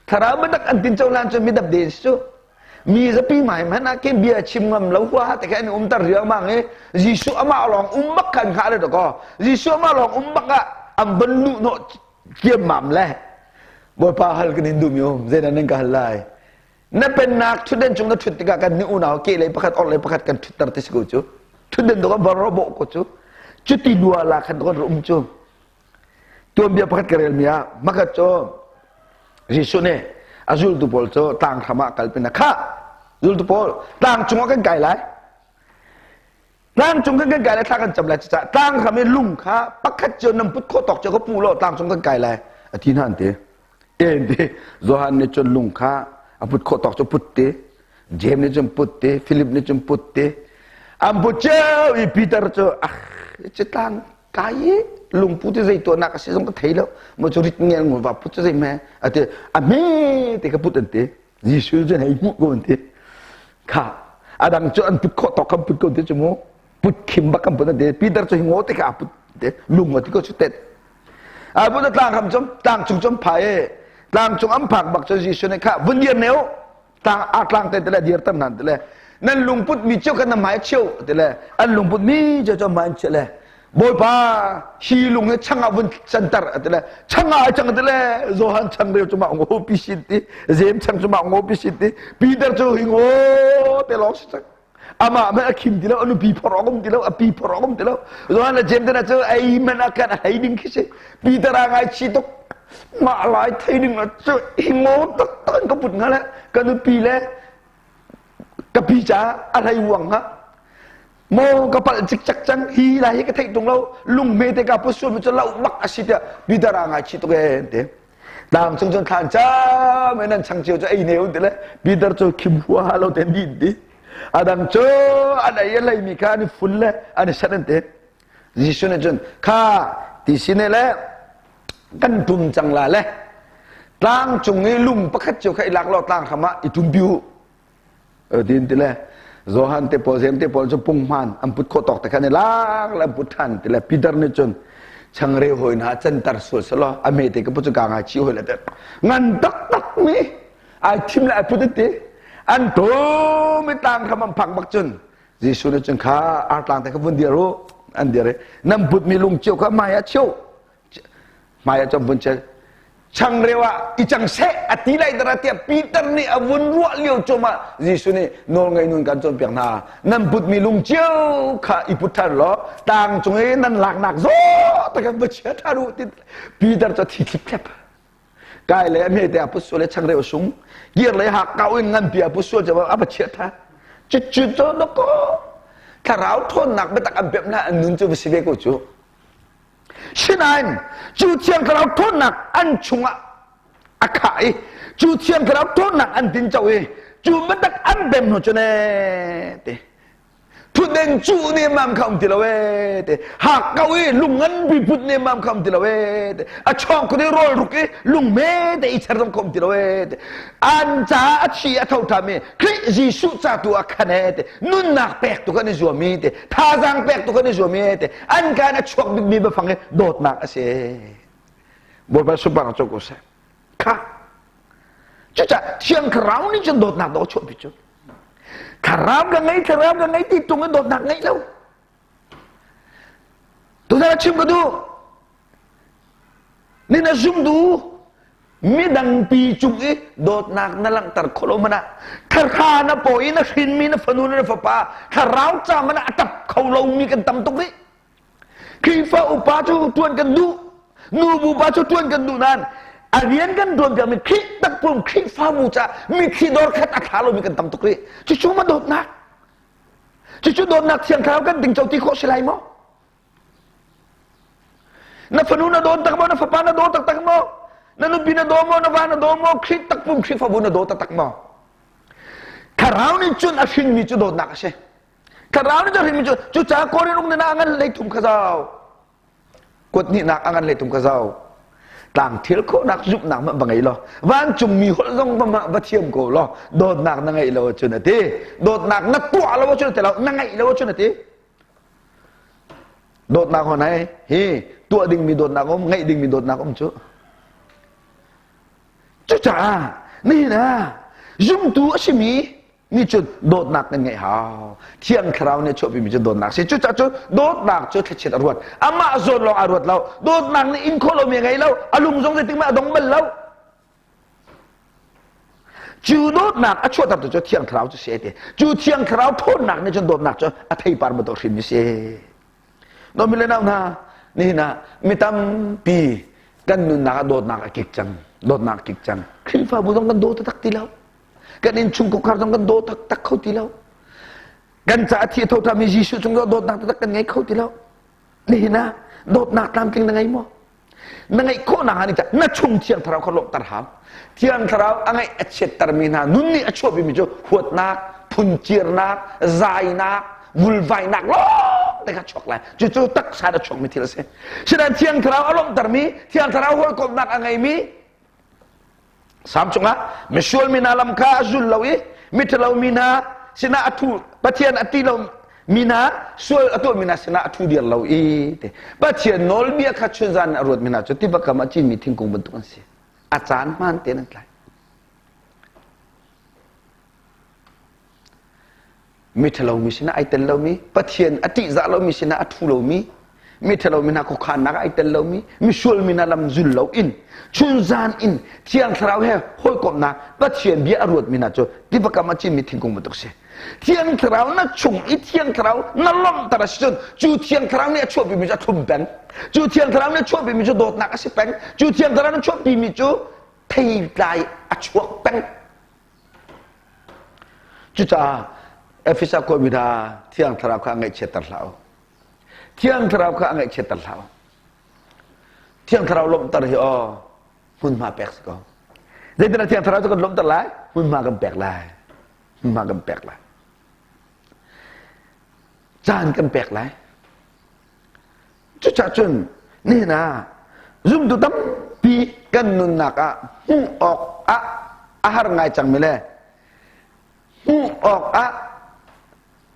Thlarau biatak an tinco lan cu midap den si cu. Mi zapi hmai hmanh ah khin bia chim ngam lo hua te kha an umter riangmang i Jesuh amah lawng um bak khan hngah le dakaw. Jesuh amah lawng um bak ah an von luh hnawh ciammam le Bawipa hal kan in duh mi um zeidah nan ka hal lai Na pennak ṭhutden cung na ṭhut tikah kan nih unau kehlei pakhat orhlei pakhat kan ṭhutter ti si ko cu. Ṭhutden dawh kan ro bawh ko cu. Cuti dua la khan kan um cu. Tuanbia pakhat ka relmi ah makhat cu Jesuh nih a zultu pawl cu tlang hram ah kalpi na khah zultu pawl tlang cungah kan kai lai tlang cung kan kan kai lai thla kan cam lai cucaah tlang hram i lung kha pakhat cio nan put khawh tawk cio ka pu law tlang cung kan kai lai a ti hna an ti En ti Johan nih cun lung kha a put khawh tawk cu put ti James nih cun put ti Philip nih cun put ti an put cio i Peter cu ah citlang kai i lungpu ti zei tuahnak a si zong ka thei lo mo cu rit ngel ngul va put cu zei hme a ti a hme ti ka put an ti Jesuh cu hei hmuh ko an ti kha adang cu an put khawh tawk kan put ko ti cu mu put khim bak kan put an ti Peter cu hi ngo te kha a put ti lung a ti ko cu tet Ai bu tlang ram cum tlang cung cum phai e tlang cung an phak bak cu Jesuh nih kha vun dir ne u tlang a tlang te te le dir tam nan te le nan lungput mi cio kan na hmai cheu te le an lungput mi cio cu hmai che le Bawipa hi lung hi chang ah vun canter te le chang ah chang te le Johan chang reu cu ma ngo pi sin ti James chang cu ma ngo pi sin ti Peter cu hi ngo te lawng si cang amah hmanh a khim ti lo a nupi phor awk um ti lo a pi phor awk um ti lo Johan le James te cu ei man a kan a hlei ding khi si Peter a ngai chi tuk mah lai thei ding cu hi ngo tak tak in ka put hnga le ka nupi le ka pi ca a hlei uang ha maw ka palh cikcak cang hi lai hi ka theih tung lo lung me te ka pu sual mi cu lo bak a si tiah Peter a ngai chi tuk e te Tlang cung cun thlan cam in an chang cio cu ei ne un ti le Peter cu khim hua lo te din ti. Adang cu an ei a leimi kha an i fun le an i sat an ti. Jesuh nih cun kha ti si ne le kan tum cang la le tlang cung i lung pakhat cio kha i lak law tlang hram ah i tum pi u. Tin ti le Johan te pawl Jeim te pawl cu punghman an put khawh tawk te khan i lak le an put ṭhan ti le Peter nih cun changreu hawi hna cantar sual selaw a me te ka put cu ka ngai chih hawi le te ngan taktak mi ai thim le ai put ti an tum i tlang kham an phak bak cun Jesuh nih cun kha artlang te kha vun dir u an dir i nan put mi lung cio kha hmai ah cheu hmai ah cun vun chel changreu ah i cang seh a ti lai dara tiah Peter nih a vun ruah lio cuahmah Jesuh nih nawlngei nun kan cawnpiak hna nan putmi lung cio kha i put ṭhan law tlang cung i nan laknak zaw tak va chia ṭhan u ti Peter cu thi thlip thlep kai le a hme te a put sual le changreu sung kir le hak kau in nganpi a put sual cu a va chia ṭhan cucu cu doko thlarau ṭhawnnak biatak an pemh hna an nun cu va si ve ko cu Sinain cu Thiang Thlarau ṭhawnnak an chungah a khah i cu Thiang Thlarau ṭhawnnak an tinco i cu biatak an bem hnu cun ee ti thutden cuh nemmam kha um ti lo ee ti hak ko i lung nganpi put nemmam kha um ti lo ee ti a chawng kut i rawl ruk i lung hme te i cher zong kha um ti lo ee ti an caah a thi a tho ṭhami Khrih Jesuh ca tu ah khan ee ti nunnak pek tu kan i zuam i ti thazaang pek tu kan i zuam i ti an kaan a chuak bikmi biafang hi dawtnak a si Bawipa sunparnak co ko seh kha cucaah thiang thlarau nih cun dawtnak dawh a chuahpi cu thlarau ka ngei thlarau ka ngei ti tung in dawtnak ngeih lo tuzan chim ka duh Ni na zum duh midangpi cung i dawtnak na langhter khawh lo hmanh ah thlarha na paw i na hrinmi na fanu na fapa thlarau ca hmanh ah a tap kho lomi kan tam tuk rih Khrihfa upa cu tuan kan duh nubu pa cu tuan kan duh nain A rian kan ṭuan piakmi Khrih takpum Khrihfabu caah mitthli dor khat a thla lomi kan tam tuk rih. Cucu ma dawtnak? Cucu dawtnak thiang thlarau kan ding co ti khawh si lai maw? Na fanu na daw tak maw? Na fapa na daw taktak maw? Na nupi na daw maw? Na va na daw maw? Khrih takpum Khrihfabu na daw taktak maw? Thlarau nih cun a hrinmi cu dawtnak a si. Thlarau nih cun a hrinmi cu cucaah Korin uk na ngan leitum kha zau. Kuat hnihnak a ngan leitum kha zau. Tlang thil khawhnak zumhnak hmanh va ngei law vancungmi holh zong va mah va thiam ko law dawtnak na ngeih lo ahcun a ti. Dawtnak na tuah lo ahcun a ti lo, na ngeih lo ahcun a ti. Dawtnak hon hai hi tuah dingmi dawtnak um, ngeih dingmi dawtnak um cu. Cucaah nihin ah zumtu a simi nih cun dawtnak kan ngeih hau. Thiang Thlarau nih a chuahpimi cu dawtnak si. Cucaah cun dawtnak cu thlachiat a ruat. Amah zawn lawng a ruat lo. Dawtnak nih in khawh lomi a ngei lo. A lung zong zeitik hmanh a dong bal lo. Cu dawtnak a chuahtertu cu Thiang Thlarau cu si ai ti. Cu Thiang Thlarau ṭhawnnak nih cun dawtnak cu a theipar bantuk hrim si. Dawtmi le nau hna, nihin ah mi tampi kan nunnak ah dawtnak a kik cang. Dawtnak a kik cang. Khrihfabu zong kan daw taktak ti lo. Kan innchungkhar zong kan daw taktak kho ti lo. Kan caah thi a tho ṭhami Jesuh cung dawtnak taktak kan ngei kho ti lo. Nihin ah dawtnak tlamtling na ngei maw? Na ngeih khawhnak hnga nih na chung Thiang Thlarau kha lawmhter hau. Thiang Thlarau a ngeih a chiattermi hna nun nih a chuahpimi cu huatnak, phuncirnak, zainak, vulvainak lawng te kha chuak lai. Cucu taksa in a chuakmi thil a si. Sinain Thiang Thlarau a lawmhtermi, Thiang Thlarau hawikomhnak a ngeimi Salm chungah misual mi hna lam kha a zul lo i miṭhalo mi hna sinah a ṭhu Pathian a ṭih lo mi hna sual a tuahmi hna sinah a ṭhu dir lo i te Pathian nawlbia kha chunzan in a ruatmi hna cu tiva kam ah cinmi thingkung bantuk an si. A caan hmaan tein an tlai. Miṭhalo mi sinah ai tel lomi, Pathian a ṭihzah lomi sinah a ṭhu lomi, miṭhalo mi hna khuakhannak ah ai tel lomi, misual mi hna lam zul loin chunzan in Thiang Thlarau he hawikomhnak Pathian bia a ruatmi hna cu tiva kam ah cinmi thingkung bantuk si. Thiang Thlarau na chung i Thiang Thlarau na lawmhter a si cun cu Thiang Thlarau nih a chuahpimi cu a thlum peng. Cu Thiang Thlarau nih a chuahpimi cu dawtnak a si peng. Cu Thiang Thlarau nih a chuahpimi cu theitlai a chuak peng. Cucaah Efesa khuami hna Thiang Thlarau kha ngaihchiatter hlah u. Thiang Thlarau kha ngaihchiatter hlah u. Thiang Thlarau lawmhter hi aw hmunhma pek si ko. Zeitindah Thiang Thlarau cu kan lawmhter lai? Hmunhma kan pek lai. Hmunhma kan pek lai. Caan kan pek lai. Cucaah cun nihin ah zumtu tampi kan nunnak ah hmuh awk ah a har ngai cangmi le hmuh awk ah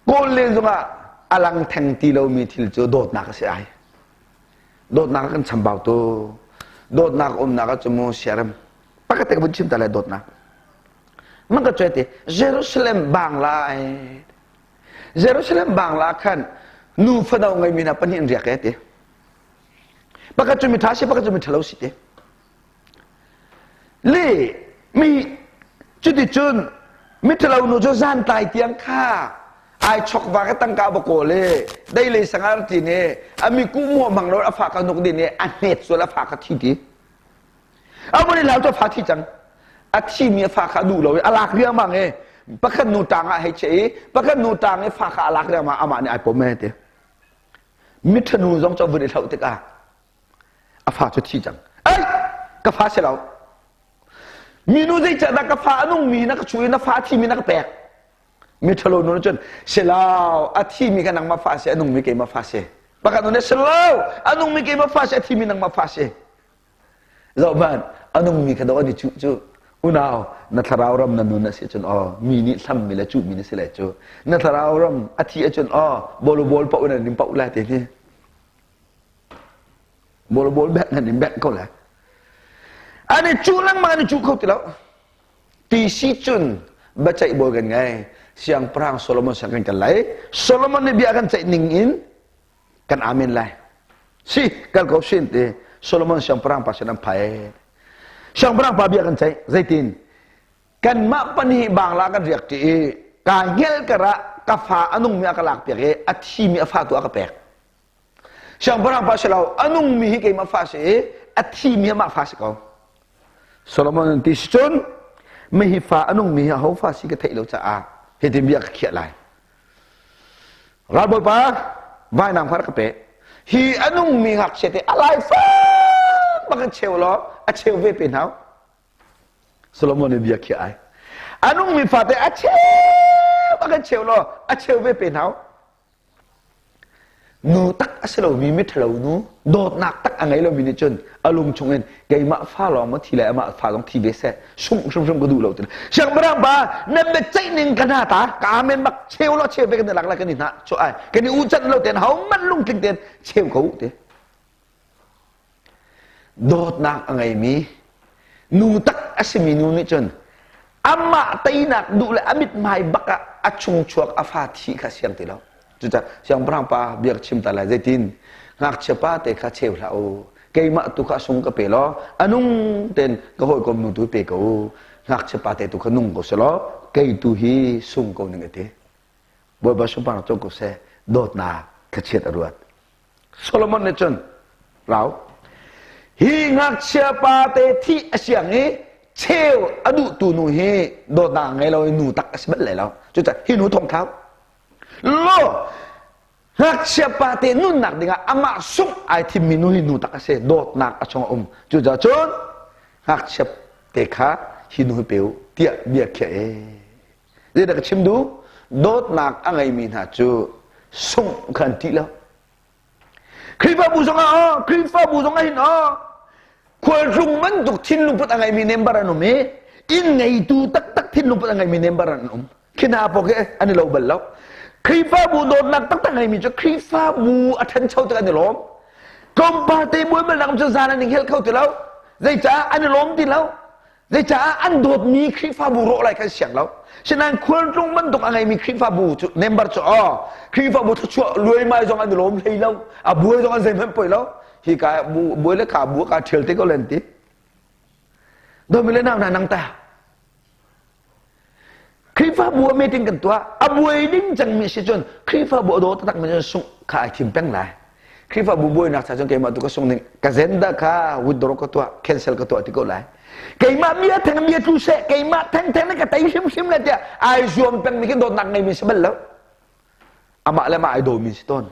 kawl len zongah a lang theng ti lomi thil cu dawtnak a si ai. Dawtnak kan chambau tu. Dawtnak umnak ah cu mu siarem. Pakhat te ka vun chim ta lai dawtnak. Man ka cuai ti Jerusalem bangla ai. Jerusalem bangla khan nu fano ngeimi hna pahnih an riak e ti. Pakhat cu miṭha si, pakhat cu miṭhalo si ti. Le mi cuticun miṭhalo nu cu zan tlai tiang kha ai chok va ka tangka va kawl e dei lei sangar ti ne ami ku mo mang lo a fa ka nuk din e a hnet sual a fa ka thi ti. A mun lau cu a fa thi cang. A thimi a fa kha a duh lo i a lak riangmang i pakhat nu tang ah hei che i pakhat nu tang i fa kha a lak riangmang amah nih ai pom e ti. Miṭhanu zong cu a vun i hloh tikah a fa cu thi cang. Ei! Ka fa si lo. Minu zeicahdah ka fa a nungmi na ka chuh i na fa a thimi na ka pek? Miṭhalo nu nih cun silau a thimi kha nangmah fa si a nungmi keimah fa si. Pakhat nu nih silau a nungmi keimah fa si a thimi nangmah fa si. Zohhmanh, a nungmi kha dawh an i cuh cu. Unau, na thlarau ram na nun a si cun aw, mi nih hlammi le cuhmi na si lai cu. Na thlarau ram a thi ahcun aw, bawlu bawl paoh in an in paoh lai ti hi. Bawlu bawl bek nan in bek ko lai. An i cuh lengmang an i cuh kho ti lo. Ti si cun biaceih bawi kan ngei. Siangpahrang Solomon siang kan kal lai. Solomon nih bia kan ceih ning in kan amen lai si kal ko sin ti Solomon siangpahrang pa sin an phai siangpahrang pa bia kan ceih zeitin kanmah pahnih bangla kan riak ṭi i ka hngel karah ka fa a nungmi a ka lak piak i a thimi a fa tu a ka pek siangpahrang pa si lo a nungmi hi keimah fa si i a thimi amah fa si ko. Solomon an ti si cun mihi fa a nungmi hi aho fa si ka theih lo caah hitin bia ka khiah lai. Ralbawipa vainam kha rak ka pe. Hi a nungmi ngakchia te a lai fak bak in cheu law a cheu ve pe hna. Solomon nih bia khiah ai. A nungmi fate a cheu bak in cheu law a cheu ve pe hna. Nu tak a si lomi miṭhalo nu, dawtnak tak a ngei lomi nih cun a lung chungin keimah fa lawng maw thi lai amah fa zong thi ve seh sungh hrimhrim ka duh lo ti. Siangpahrang pa nan biaceih ning ka hna ta ka amen bak cheu law cheu ve kan i lak lai kan i hna chuah ai kan i ucanh lo ten ho man lungtling ten cheu ko te. Dawtnak a ngeimi nu tak a simi nu nih cun amah teinak duh le a mithmai bak ah a chungchuak a fa thi kha siang ti lo. Cucaah siangpahrang pa bia ka chim ta lai zeitin ngakchia pa te kha cheu hlah u keimah tu kha sung ka pe law a nung ten ka hawikom nu tu pe ko u ngakchia pa te tu kha nung ko seh law kei tu hi sung ko ning a ti. Bawipa sunparnak cung ko seh dawtnak thlachiat a ruat. Solomon nih cun rau hi ngakchia pa te thih a siang i cheu a duhtu nu hi dawtnak ngei lo i nu tak a si bal lai lo cucaah hi nu thong thlau lo ngakchia pa te nunnak dingah amah sungh ai thimmi nu hi nu tak a si dawtnak a chung a um cucaah cun ngakchia te kha hi nu hi pe u tiah bia khiah e Zeidah ka chim duh? Dawtnak a ngeimi hna cu sungh kha an ṭih lo. Khrihfabu zongah aw, Khrihfabu zongah hin aw, khualtlung bantuk thinlung put a ngeimi member an um i inn ngeitu taktak thinlung put a ngeimi member an um. Khi hna pawl khi an i lo bal lo. Khrihfabu dawtnak taktak ngeimi cu Khrihfabu a ṭhancho tik an i lawm. Tlawmpal te buaibalnak cu zan an i hngilh kho ti lo. Zeicah an i lawm ti lo. Zeicah an dawtmi Khrihfabu rawh lai kan siang lo. Sinain khualtlung bantuk a ngeimi Khrihfabu cu member cu aw Khrihfabu thluachuah luaimai zong an i lawm hlei lo. A buai zong an zeihmanh poi lo. Hi ka buai le ka bu ka ṭhial te ko len ti. Dawmi le nau hna nang ta. Khrihfabu a meeting kan tuah. A buai ding cangmi si cun Khrihfabu a daw taktak mi cun sungh kha ai thim peng lai. Khrihfabu buainak cha cun keimah tu ka sung ning ka zenda kha withdraw ka tuah cancel ka tuah ti ko lai. Keimah bia theng bia tlu seh keimah theng theng ka tei hrimhrim le tiah ai zuam peng mi khi dawtnak ngei mi si bal lo. Amah le mah ai daw mi si tawn.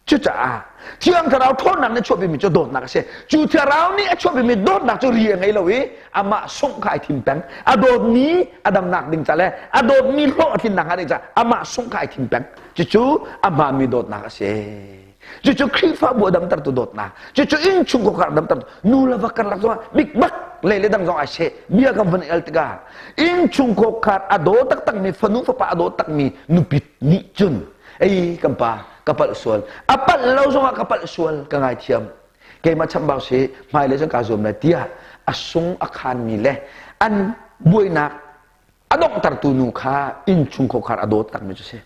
Cucaah Thiang Thlarau ṭhawnnak nih chuahpi mi cu dawtnak a si. Cu Thlarau nih a chuahpi mi dawtnak cu ri a ngei lo i amah sungh kha ai thim peng. A dawtmi a damnak ding ca le a dawtmi hlawh a tlinnak hnga ding ca amah sungh kha ai thim peng. Cucu a hmaanmi dawtnak a si. Cucu Khrihfabu a damtertu dawtnak. Cucu innchungkhar a damtertu nu le va karlak zongah bikbak le le dang zong ai seh bia kan vun el tikah innchungkhar a daw taktakmi fanu fapa a daw takmi nupi nih cun ei kan pa ka palh sual a palh lo zongah ka palh sual ka ngaithiam keimah chambau si hmailei cun kaa zuam lai tiah a sung a khanmi le an buainak a donghtertu nu kha innchungkhar a dawt takmi cu si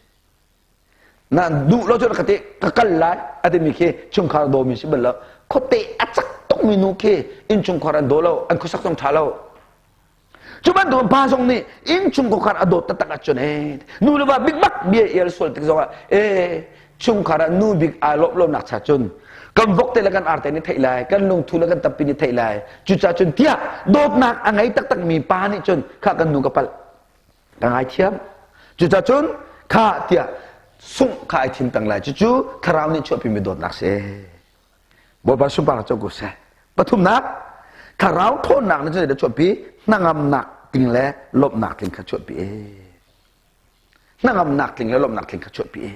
na duh lo cun ka ti ka kal lai a timi khi chungkhar dawmi si bal lo khuate a cak tukmi nu khi innchungkhar an daw lo an khuasak zong ṭha lo Cu bantuk pa zong nih innchungkhar a dawt taktak ahcun ee nu le va bikbak bia ial sual tik zongah ee chungkhar ah nu bik aa lawmh lonak cha cun kan vok te le kan arte nih theih lai kan lungthu le kan tappi nih theih lai cucaah cun tiah dawtnak a ngei taktak mi pa nih cun kha kan nu ka palh ka ngaithiam cucaah cun kha tiah sungh kha ai thim peng lai cucu thlarau nih chuahpimi dawtnak si Bawipa sunparnak co ko seh. Pathumnak, thlarau ṭhawnnak nih cun zeidah chuahpi? Hnangamnak tling le lawmhnak tling kha chuahpi. Hnangamnak tling le lawmhnak tling kha chuahpi.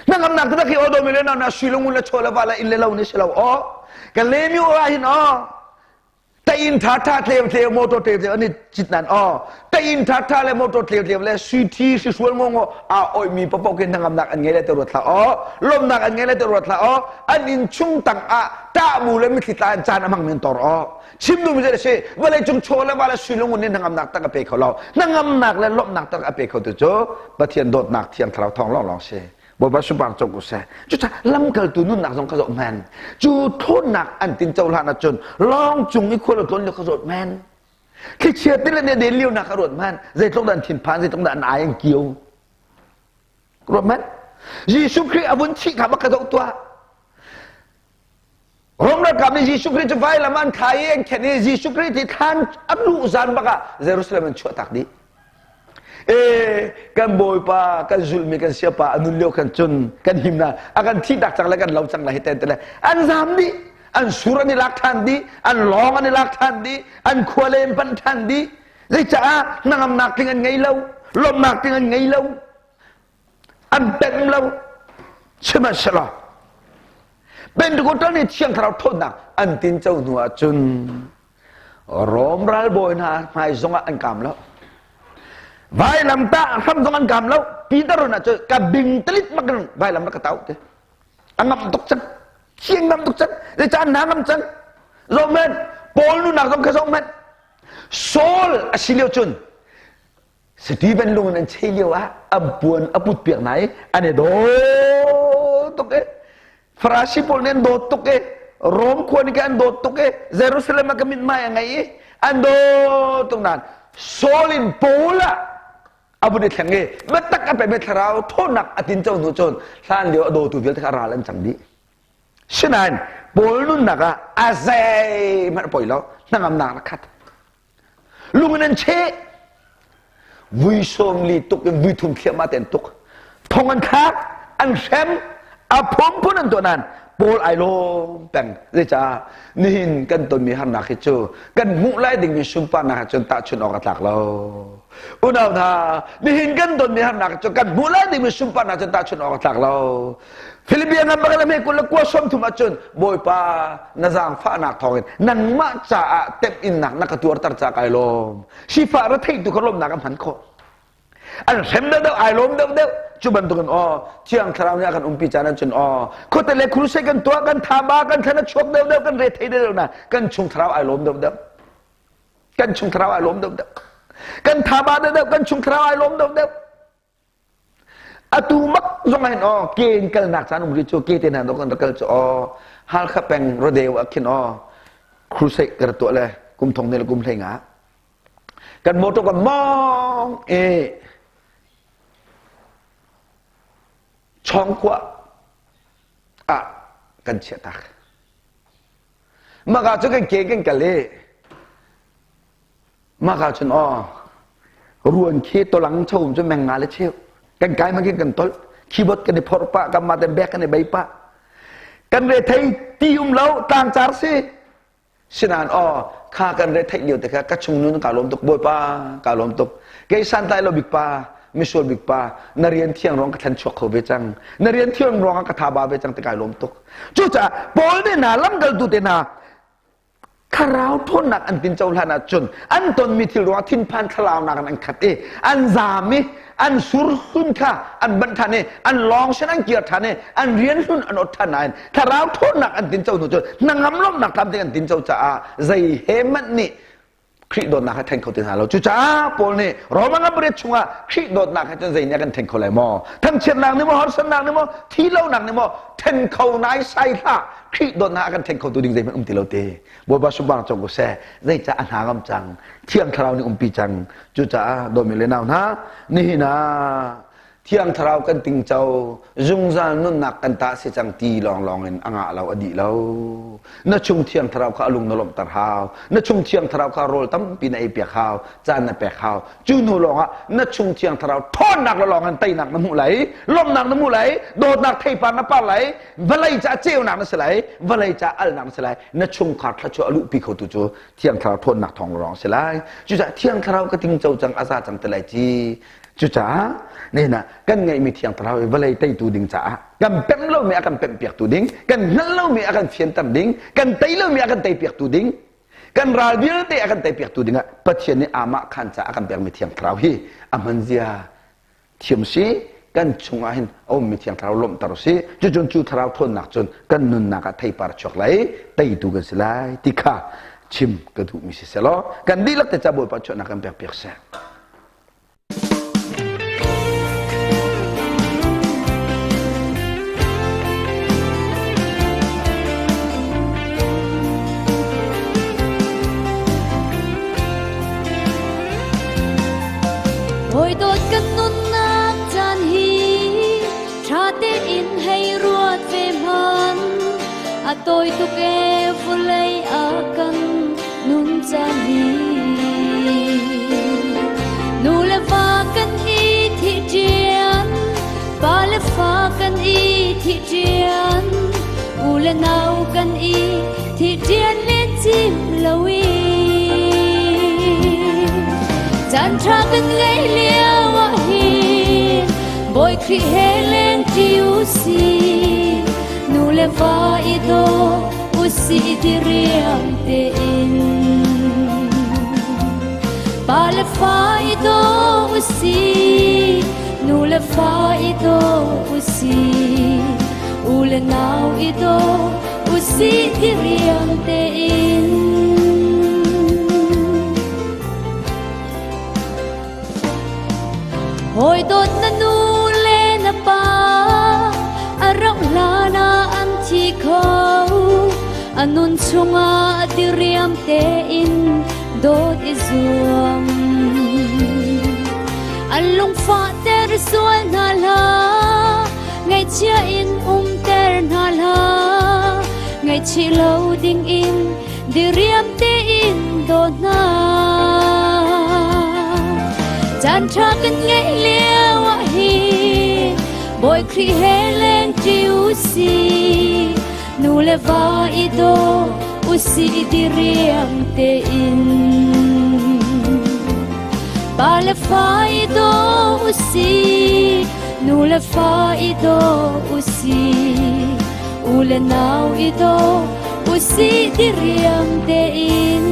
Hnangamnak taktak hi aw dawmi le nau na sui le ngun le chaw le va le inn le lo nih si lo aw. Kan le mi aw ah hin aw Tain tha tha tleu tleu motor tleu tleu an i cit nan aw tain tha tha le motor tleu tleu le sui thi si sual ngo ngo a oi mi papo ke hnangamnak an ngei le te ruat hlah aw lomnak an ngei le te ruat hlah aw an inn chung tang ah tah bu le mitthli tla in caan a hmang men tor aw chim du mi si vawlei cung chaw le va le sui lungun nih hnangamnak tak a pe kho lo hnangamnak le lomnak tak a pe kho tu cu Pathian dawtnak thiang thlarau thawng lawng lawng si Bawipa sunpar co ko seh. Cucaah lamkaltu nunnak zong kha zoh men. Cu ṭhawnnak an tin cohlan ahcun lawng cung i khual a tlawn lio kha zawt men. Thlichia ti le den lio nak kha ruat men. Zeitluk dah an thinphan, zeitluk dah an ai an kio. Ruat men. Jesuh Khrih a vun thih kha bak ka zoh tuah. Rom ralkap nih Jesuh Khrih cu vailam an khai i an khenh i Jesuh Khrih ti thlan a luh zan bak ah Jerusalem an chuahtak dih. E kan Bawipa kan zulmi kan siapa a nun lio khan cun kan him na a kan thih tak cang le kan lo cang la hi ten te le an zam dih, an sur an i lak than dih, an lawng an i lak than dih, an khua le an panh than dih. Zeicaah hnangamnak tling an ngei lo, lawmhnak tling an ngei lo, an pemh lo. Sihmanhsehlaw Pentecostal nih Thiang Thlarau ṭhawnnak an tinco hnu ah cun Rom ralbawi hna hmai zongah an kaam lo. Vailamtah hram zong an kaam lo. Peter run ah cun ka bing talit bak in vailam rak ka tau te. A ngam tuk cang. Thiang ngam tuk cang. Zeicah an hna ngam cang? Zohhmanh, Paul nunak zong kha zohhmanh. Saul a si lio cun Stephen lung in an chei lio ah an puan a put piak hna i an i dawt tuk i Farasi pawl nih an dawt tuk i Rom khua nih an dawt tuk i Jerusalem ah ka mithmai a ngei i an dawt tuk nain Saul in Paul ah a vun i thleng i biatak a pekmi thlarau ṭhawnnak a tinco hnu cun hlan lio a dawtu vialte kha a ral an cang dih. Sinain Paul nunnak ah a zeihmanh a poi lo, hnangamnak a khat. Lung in an cheh. Vui 40 tuk in vui thum thliahmah te an tuk. Thong an thlak, an hrem, a phunphun an tuah nain Paul ai lawm peng. Zeicah nihin kan tonmi harnak hi cu kan hmuh lai dingmi sunparnak ah cun tahchunh awk a tlak lo. Unau hna, nihin kan tonmi harnak cu kan hmuh lai dingmi sunparnak cun tahchunh awk a tlak lo. Philippian ram pakhat hme 20 le kua 30 ahcun Bawipa na zaangfahnak thawngin nangmah caah temhinnak na ka tuarter ca kai lawm. Sifah ra theih tu kha lawmnak a hman khawh. An hrem deuhdeuh ai lawm deuhdeuh cu bantukin aw Thiang Thlarau nih a kan umpi caan ahcun aw khuate le crusade kan tuah kan thaba kan thlan a chuak deuhdeuh kan re thei deuhdeuh na kan chung thlarau ai lawm deuhdeuh. Kan chung thlarau ai lawm deuhdeuh. Kan thaba deuhdeuh kan chung thlarau ai lawm deuhdeuh. Atu mak zong ah hin aw ke in kalnak caan um rih cu ke te hna dok kan rak kal cu aw Halkha peng Rodeo ah khin aw crusade ka rak tuah le kum thong ne le kum hlei nga kan motor ka mong e chawngkua ah kan chiah tak maka cu kan ke kan kal i Mah ah cun aw ruan khi tolang chom cu meng nga le cheu kan kai ma kan tol keyboard kan i phorh pah kan mah ten bek kan i bei pah kan re thei ti um lo tlang car si sinan aw kha kan re theih lio te kha ka chung nun ka lawm tuk bawipa ka lawm tuk kei santlai lo bik pa misual bik pa na rian thiang ruang ka thlen chuak kho ve cang na rian thiang ruang ka tha ba ve cang te kai lawm tuk cucaah Paul ne hna lamkaltu te hna Thlarau ṭhawnnak an tinco hlan ahcun an tonmi thil ruangah thinphan thlalaunak in an khat i an zaam i an sur hlun kha an banh ṭhan i an lawng sin an kir ṭhan i an rian hlun an ot ṭhan nain thlarau ṭhawnnak an tinco hnu cun hnangam lawmhnak tlamtling an tinco caah zei he hmanh nih Khrih dawtnak he then kho ti hna lo. Cucaah Paul nih Roma ngamriat chungah Khrih dawtnak he cun zei nih a kan then kho lai maw? Thangchiatnak nih maw, harsatnak nih maw, thihlonak nih maw, then kho nai sai hlah. Khrih dawtnak a kan then kho tu ding zeihmanh um ti lo te. Bawipa subang cong ko seh. Zeicah a hna ngam cang. Thiang Thlarau nih umpi cang. Cucaah dawmi le nau hna, nihin ah Thiang Thlarau kan tingco, zungzal nunnak kan ta si cang ti lawnglawng in a ngah lo, a dih lo. Na chung Thiang Thlarau kha a lung na lawmhter hau. Na chung Thiang Thlarau kha rawl tampi na eipiak hau, caan na pek hau. Cu hnu lawngah na chung Thiang Thlarau ṭhawnnak le lawng in teinak na hmuh lai, lawmhnak na hmuh lai, dawtnak theipar na par lai, vawlei caah ceunak na si lai, vawlei caah alnak na si lai. Na chungkhar thluachuah a luhpi khotu cu Thiang Thlarau ṭhawnnak thawng lawng a si lai. Cucaah Thiang Thlarau ka tingco cang, a za cang te lai ci. Cucaah nihin ah kan ngeihmi Thiang Thlarau i vawlei teitu ding caah kan pemh lomi a kan pemhpiaktu ding, kan hngalh lomi a kan fianter ding, kan tei lomi a kan teipiaktu ding, kan ral vialte a kan teipiaktu dingah Pathian nih amah khan caah a kan pekmi Thiang Thlarau hi a hmanzia thiam si kan chungah hin a ummi Thiang Thlarau lawmhter si cucun cu Thlarau ṭhawnnak cun kan nunnak ah theipar chuak lai teitu kan si lai ti kha chim ka duhmi si selaw kan dihlak te ca Bawipa chuahnak kan pekpiak seh. Hawi dawt kan nunnak caan hi ṭha tein hei ruat ve hmanh. A tawi. tawi tuk e vulei ah kan nun caan hi. Nu le va kan i thi ṭian, pa le fa kan i thi ṭian, u le nau kan i thi ṭian len cim lo i. Caan ṭha kan ngei lio ah hin Bawi Khrih he leng ṭi u si, nu le va i daw u si diriam tein. Pa le fa i daw u si, nu le fa i daw u si, u le nau i daw u si diriam tein. Hawi dawt na nu le na pa a rauh hlan ah an thi kho. A nun chungah diriam tein dawt i zuam. An lungfahter sual hna hlah, ngaihchia in umter hna hlah. Ngaihchih lo dingin diriam tein daw hna. Caan ṭha kan ngeih lio ah hin Bawi Khrih he leng ṭi u si, nu le va i daw u si diriam tein. Pa le fa i daw u si, nu le fa i daw u si, u le nau i daw u si diriam tein.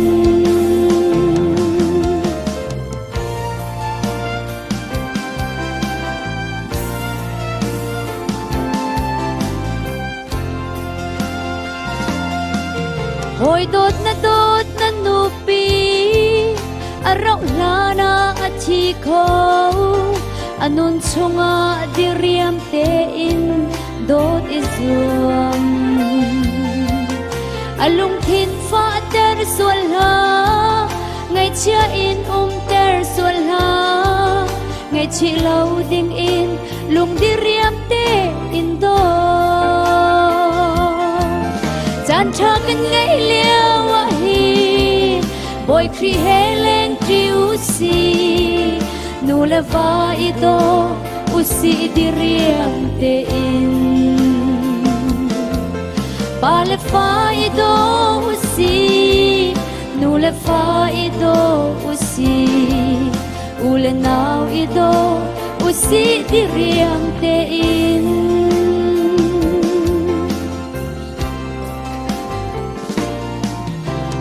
Hawi dawt na dawt na nupi a rauh hlan ah a thi kho. A nun chungah diriam tein dawt i zuam. A lungthin fahter sual hlah, ngaihchia in umter sual hlah. Ngaihchih lo ding in lungdiriam tein daw. Caan ṭha kan ngeih lio ah hin Bawi Khrih he leng ṭi u si, nu le va i daw u si diriam tein. Pa le fa i daw u si, nu le fa i daw u si, u le nau i daw u si diriam tein.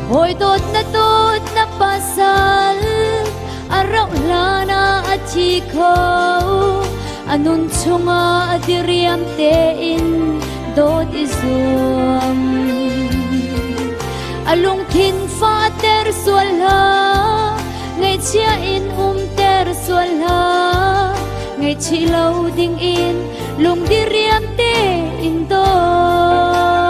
Hawi dawt na dawt na pasal a rauh hlan ah a thi kho. A nun chungah a diriam tein dawt i zuam. A lungthin fahter sual hlah, ngaihchia in umter sual hlah. Ngaihchih lo ding in lungdiriam tein daw.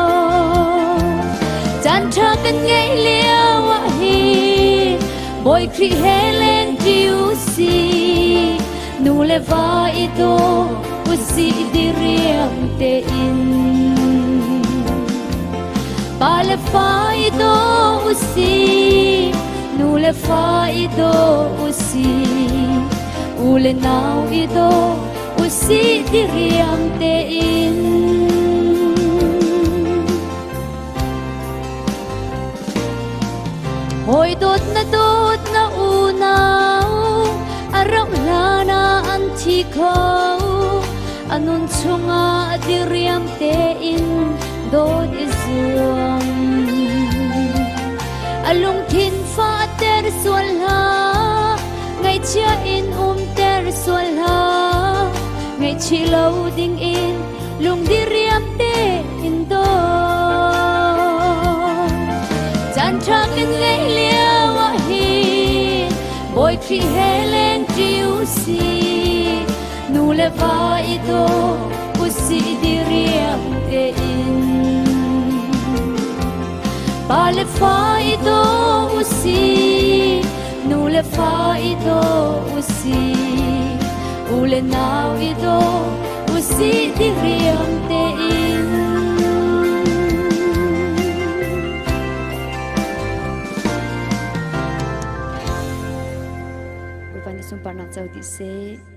Caan ṭha kan ngeih lio ah hin Bawi Khrih he leng ṭi u si, nu le va i daw u si diriam tein. Pa le fa i daw u si, nu le fa i daw u si, u le nau i daw u si diriam tein. Hawi dawt na dawt na unau a rauh hlan ah an thi kho. A nun chungah diriam tein dawt i zuam. A lungthin fahter sual hlah, ngaihchia in umter sual hlah. Ngaihchih lo ding in lungdiriam tein daw. Caan ṭha kan ngeih lio ah hin Bawi Khrih he leng ṭi u si, nu le va i daw u si diriam tein. Pa le fa i daw u si, nu le fa i daw u si, u le nau i daw u si diriam tein. sunparnak co dih seh.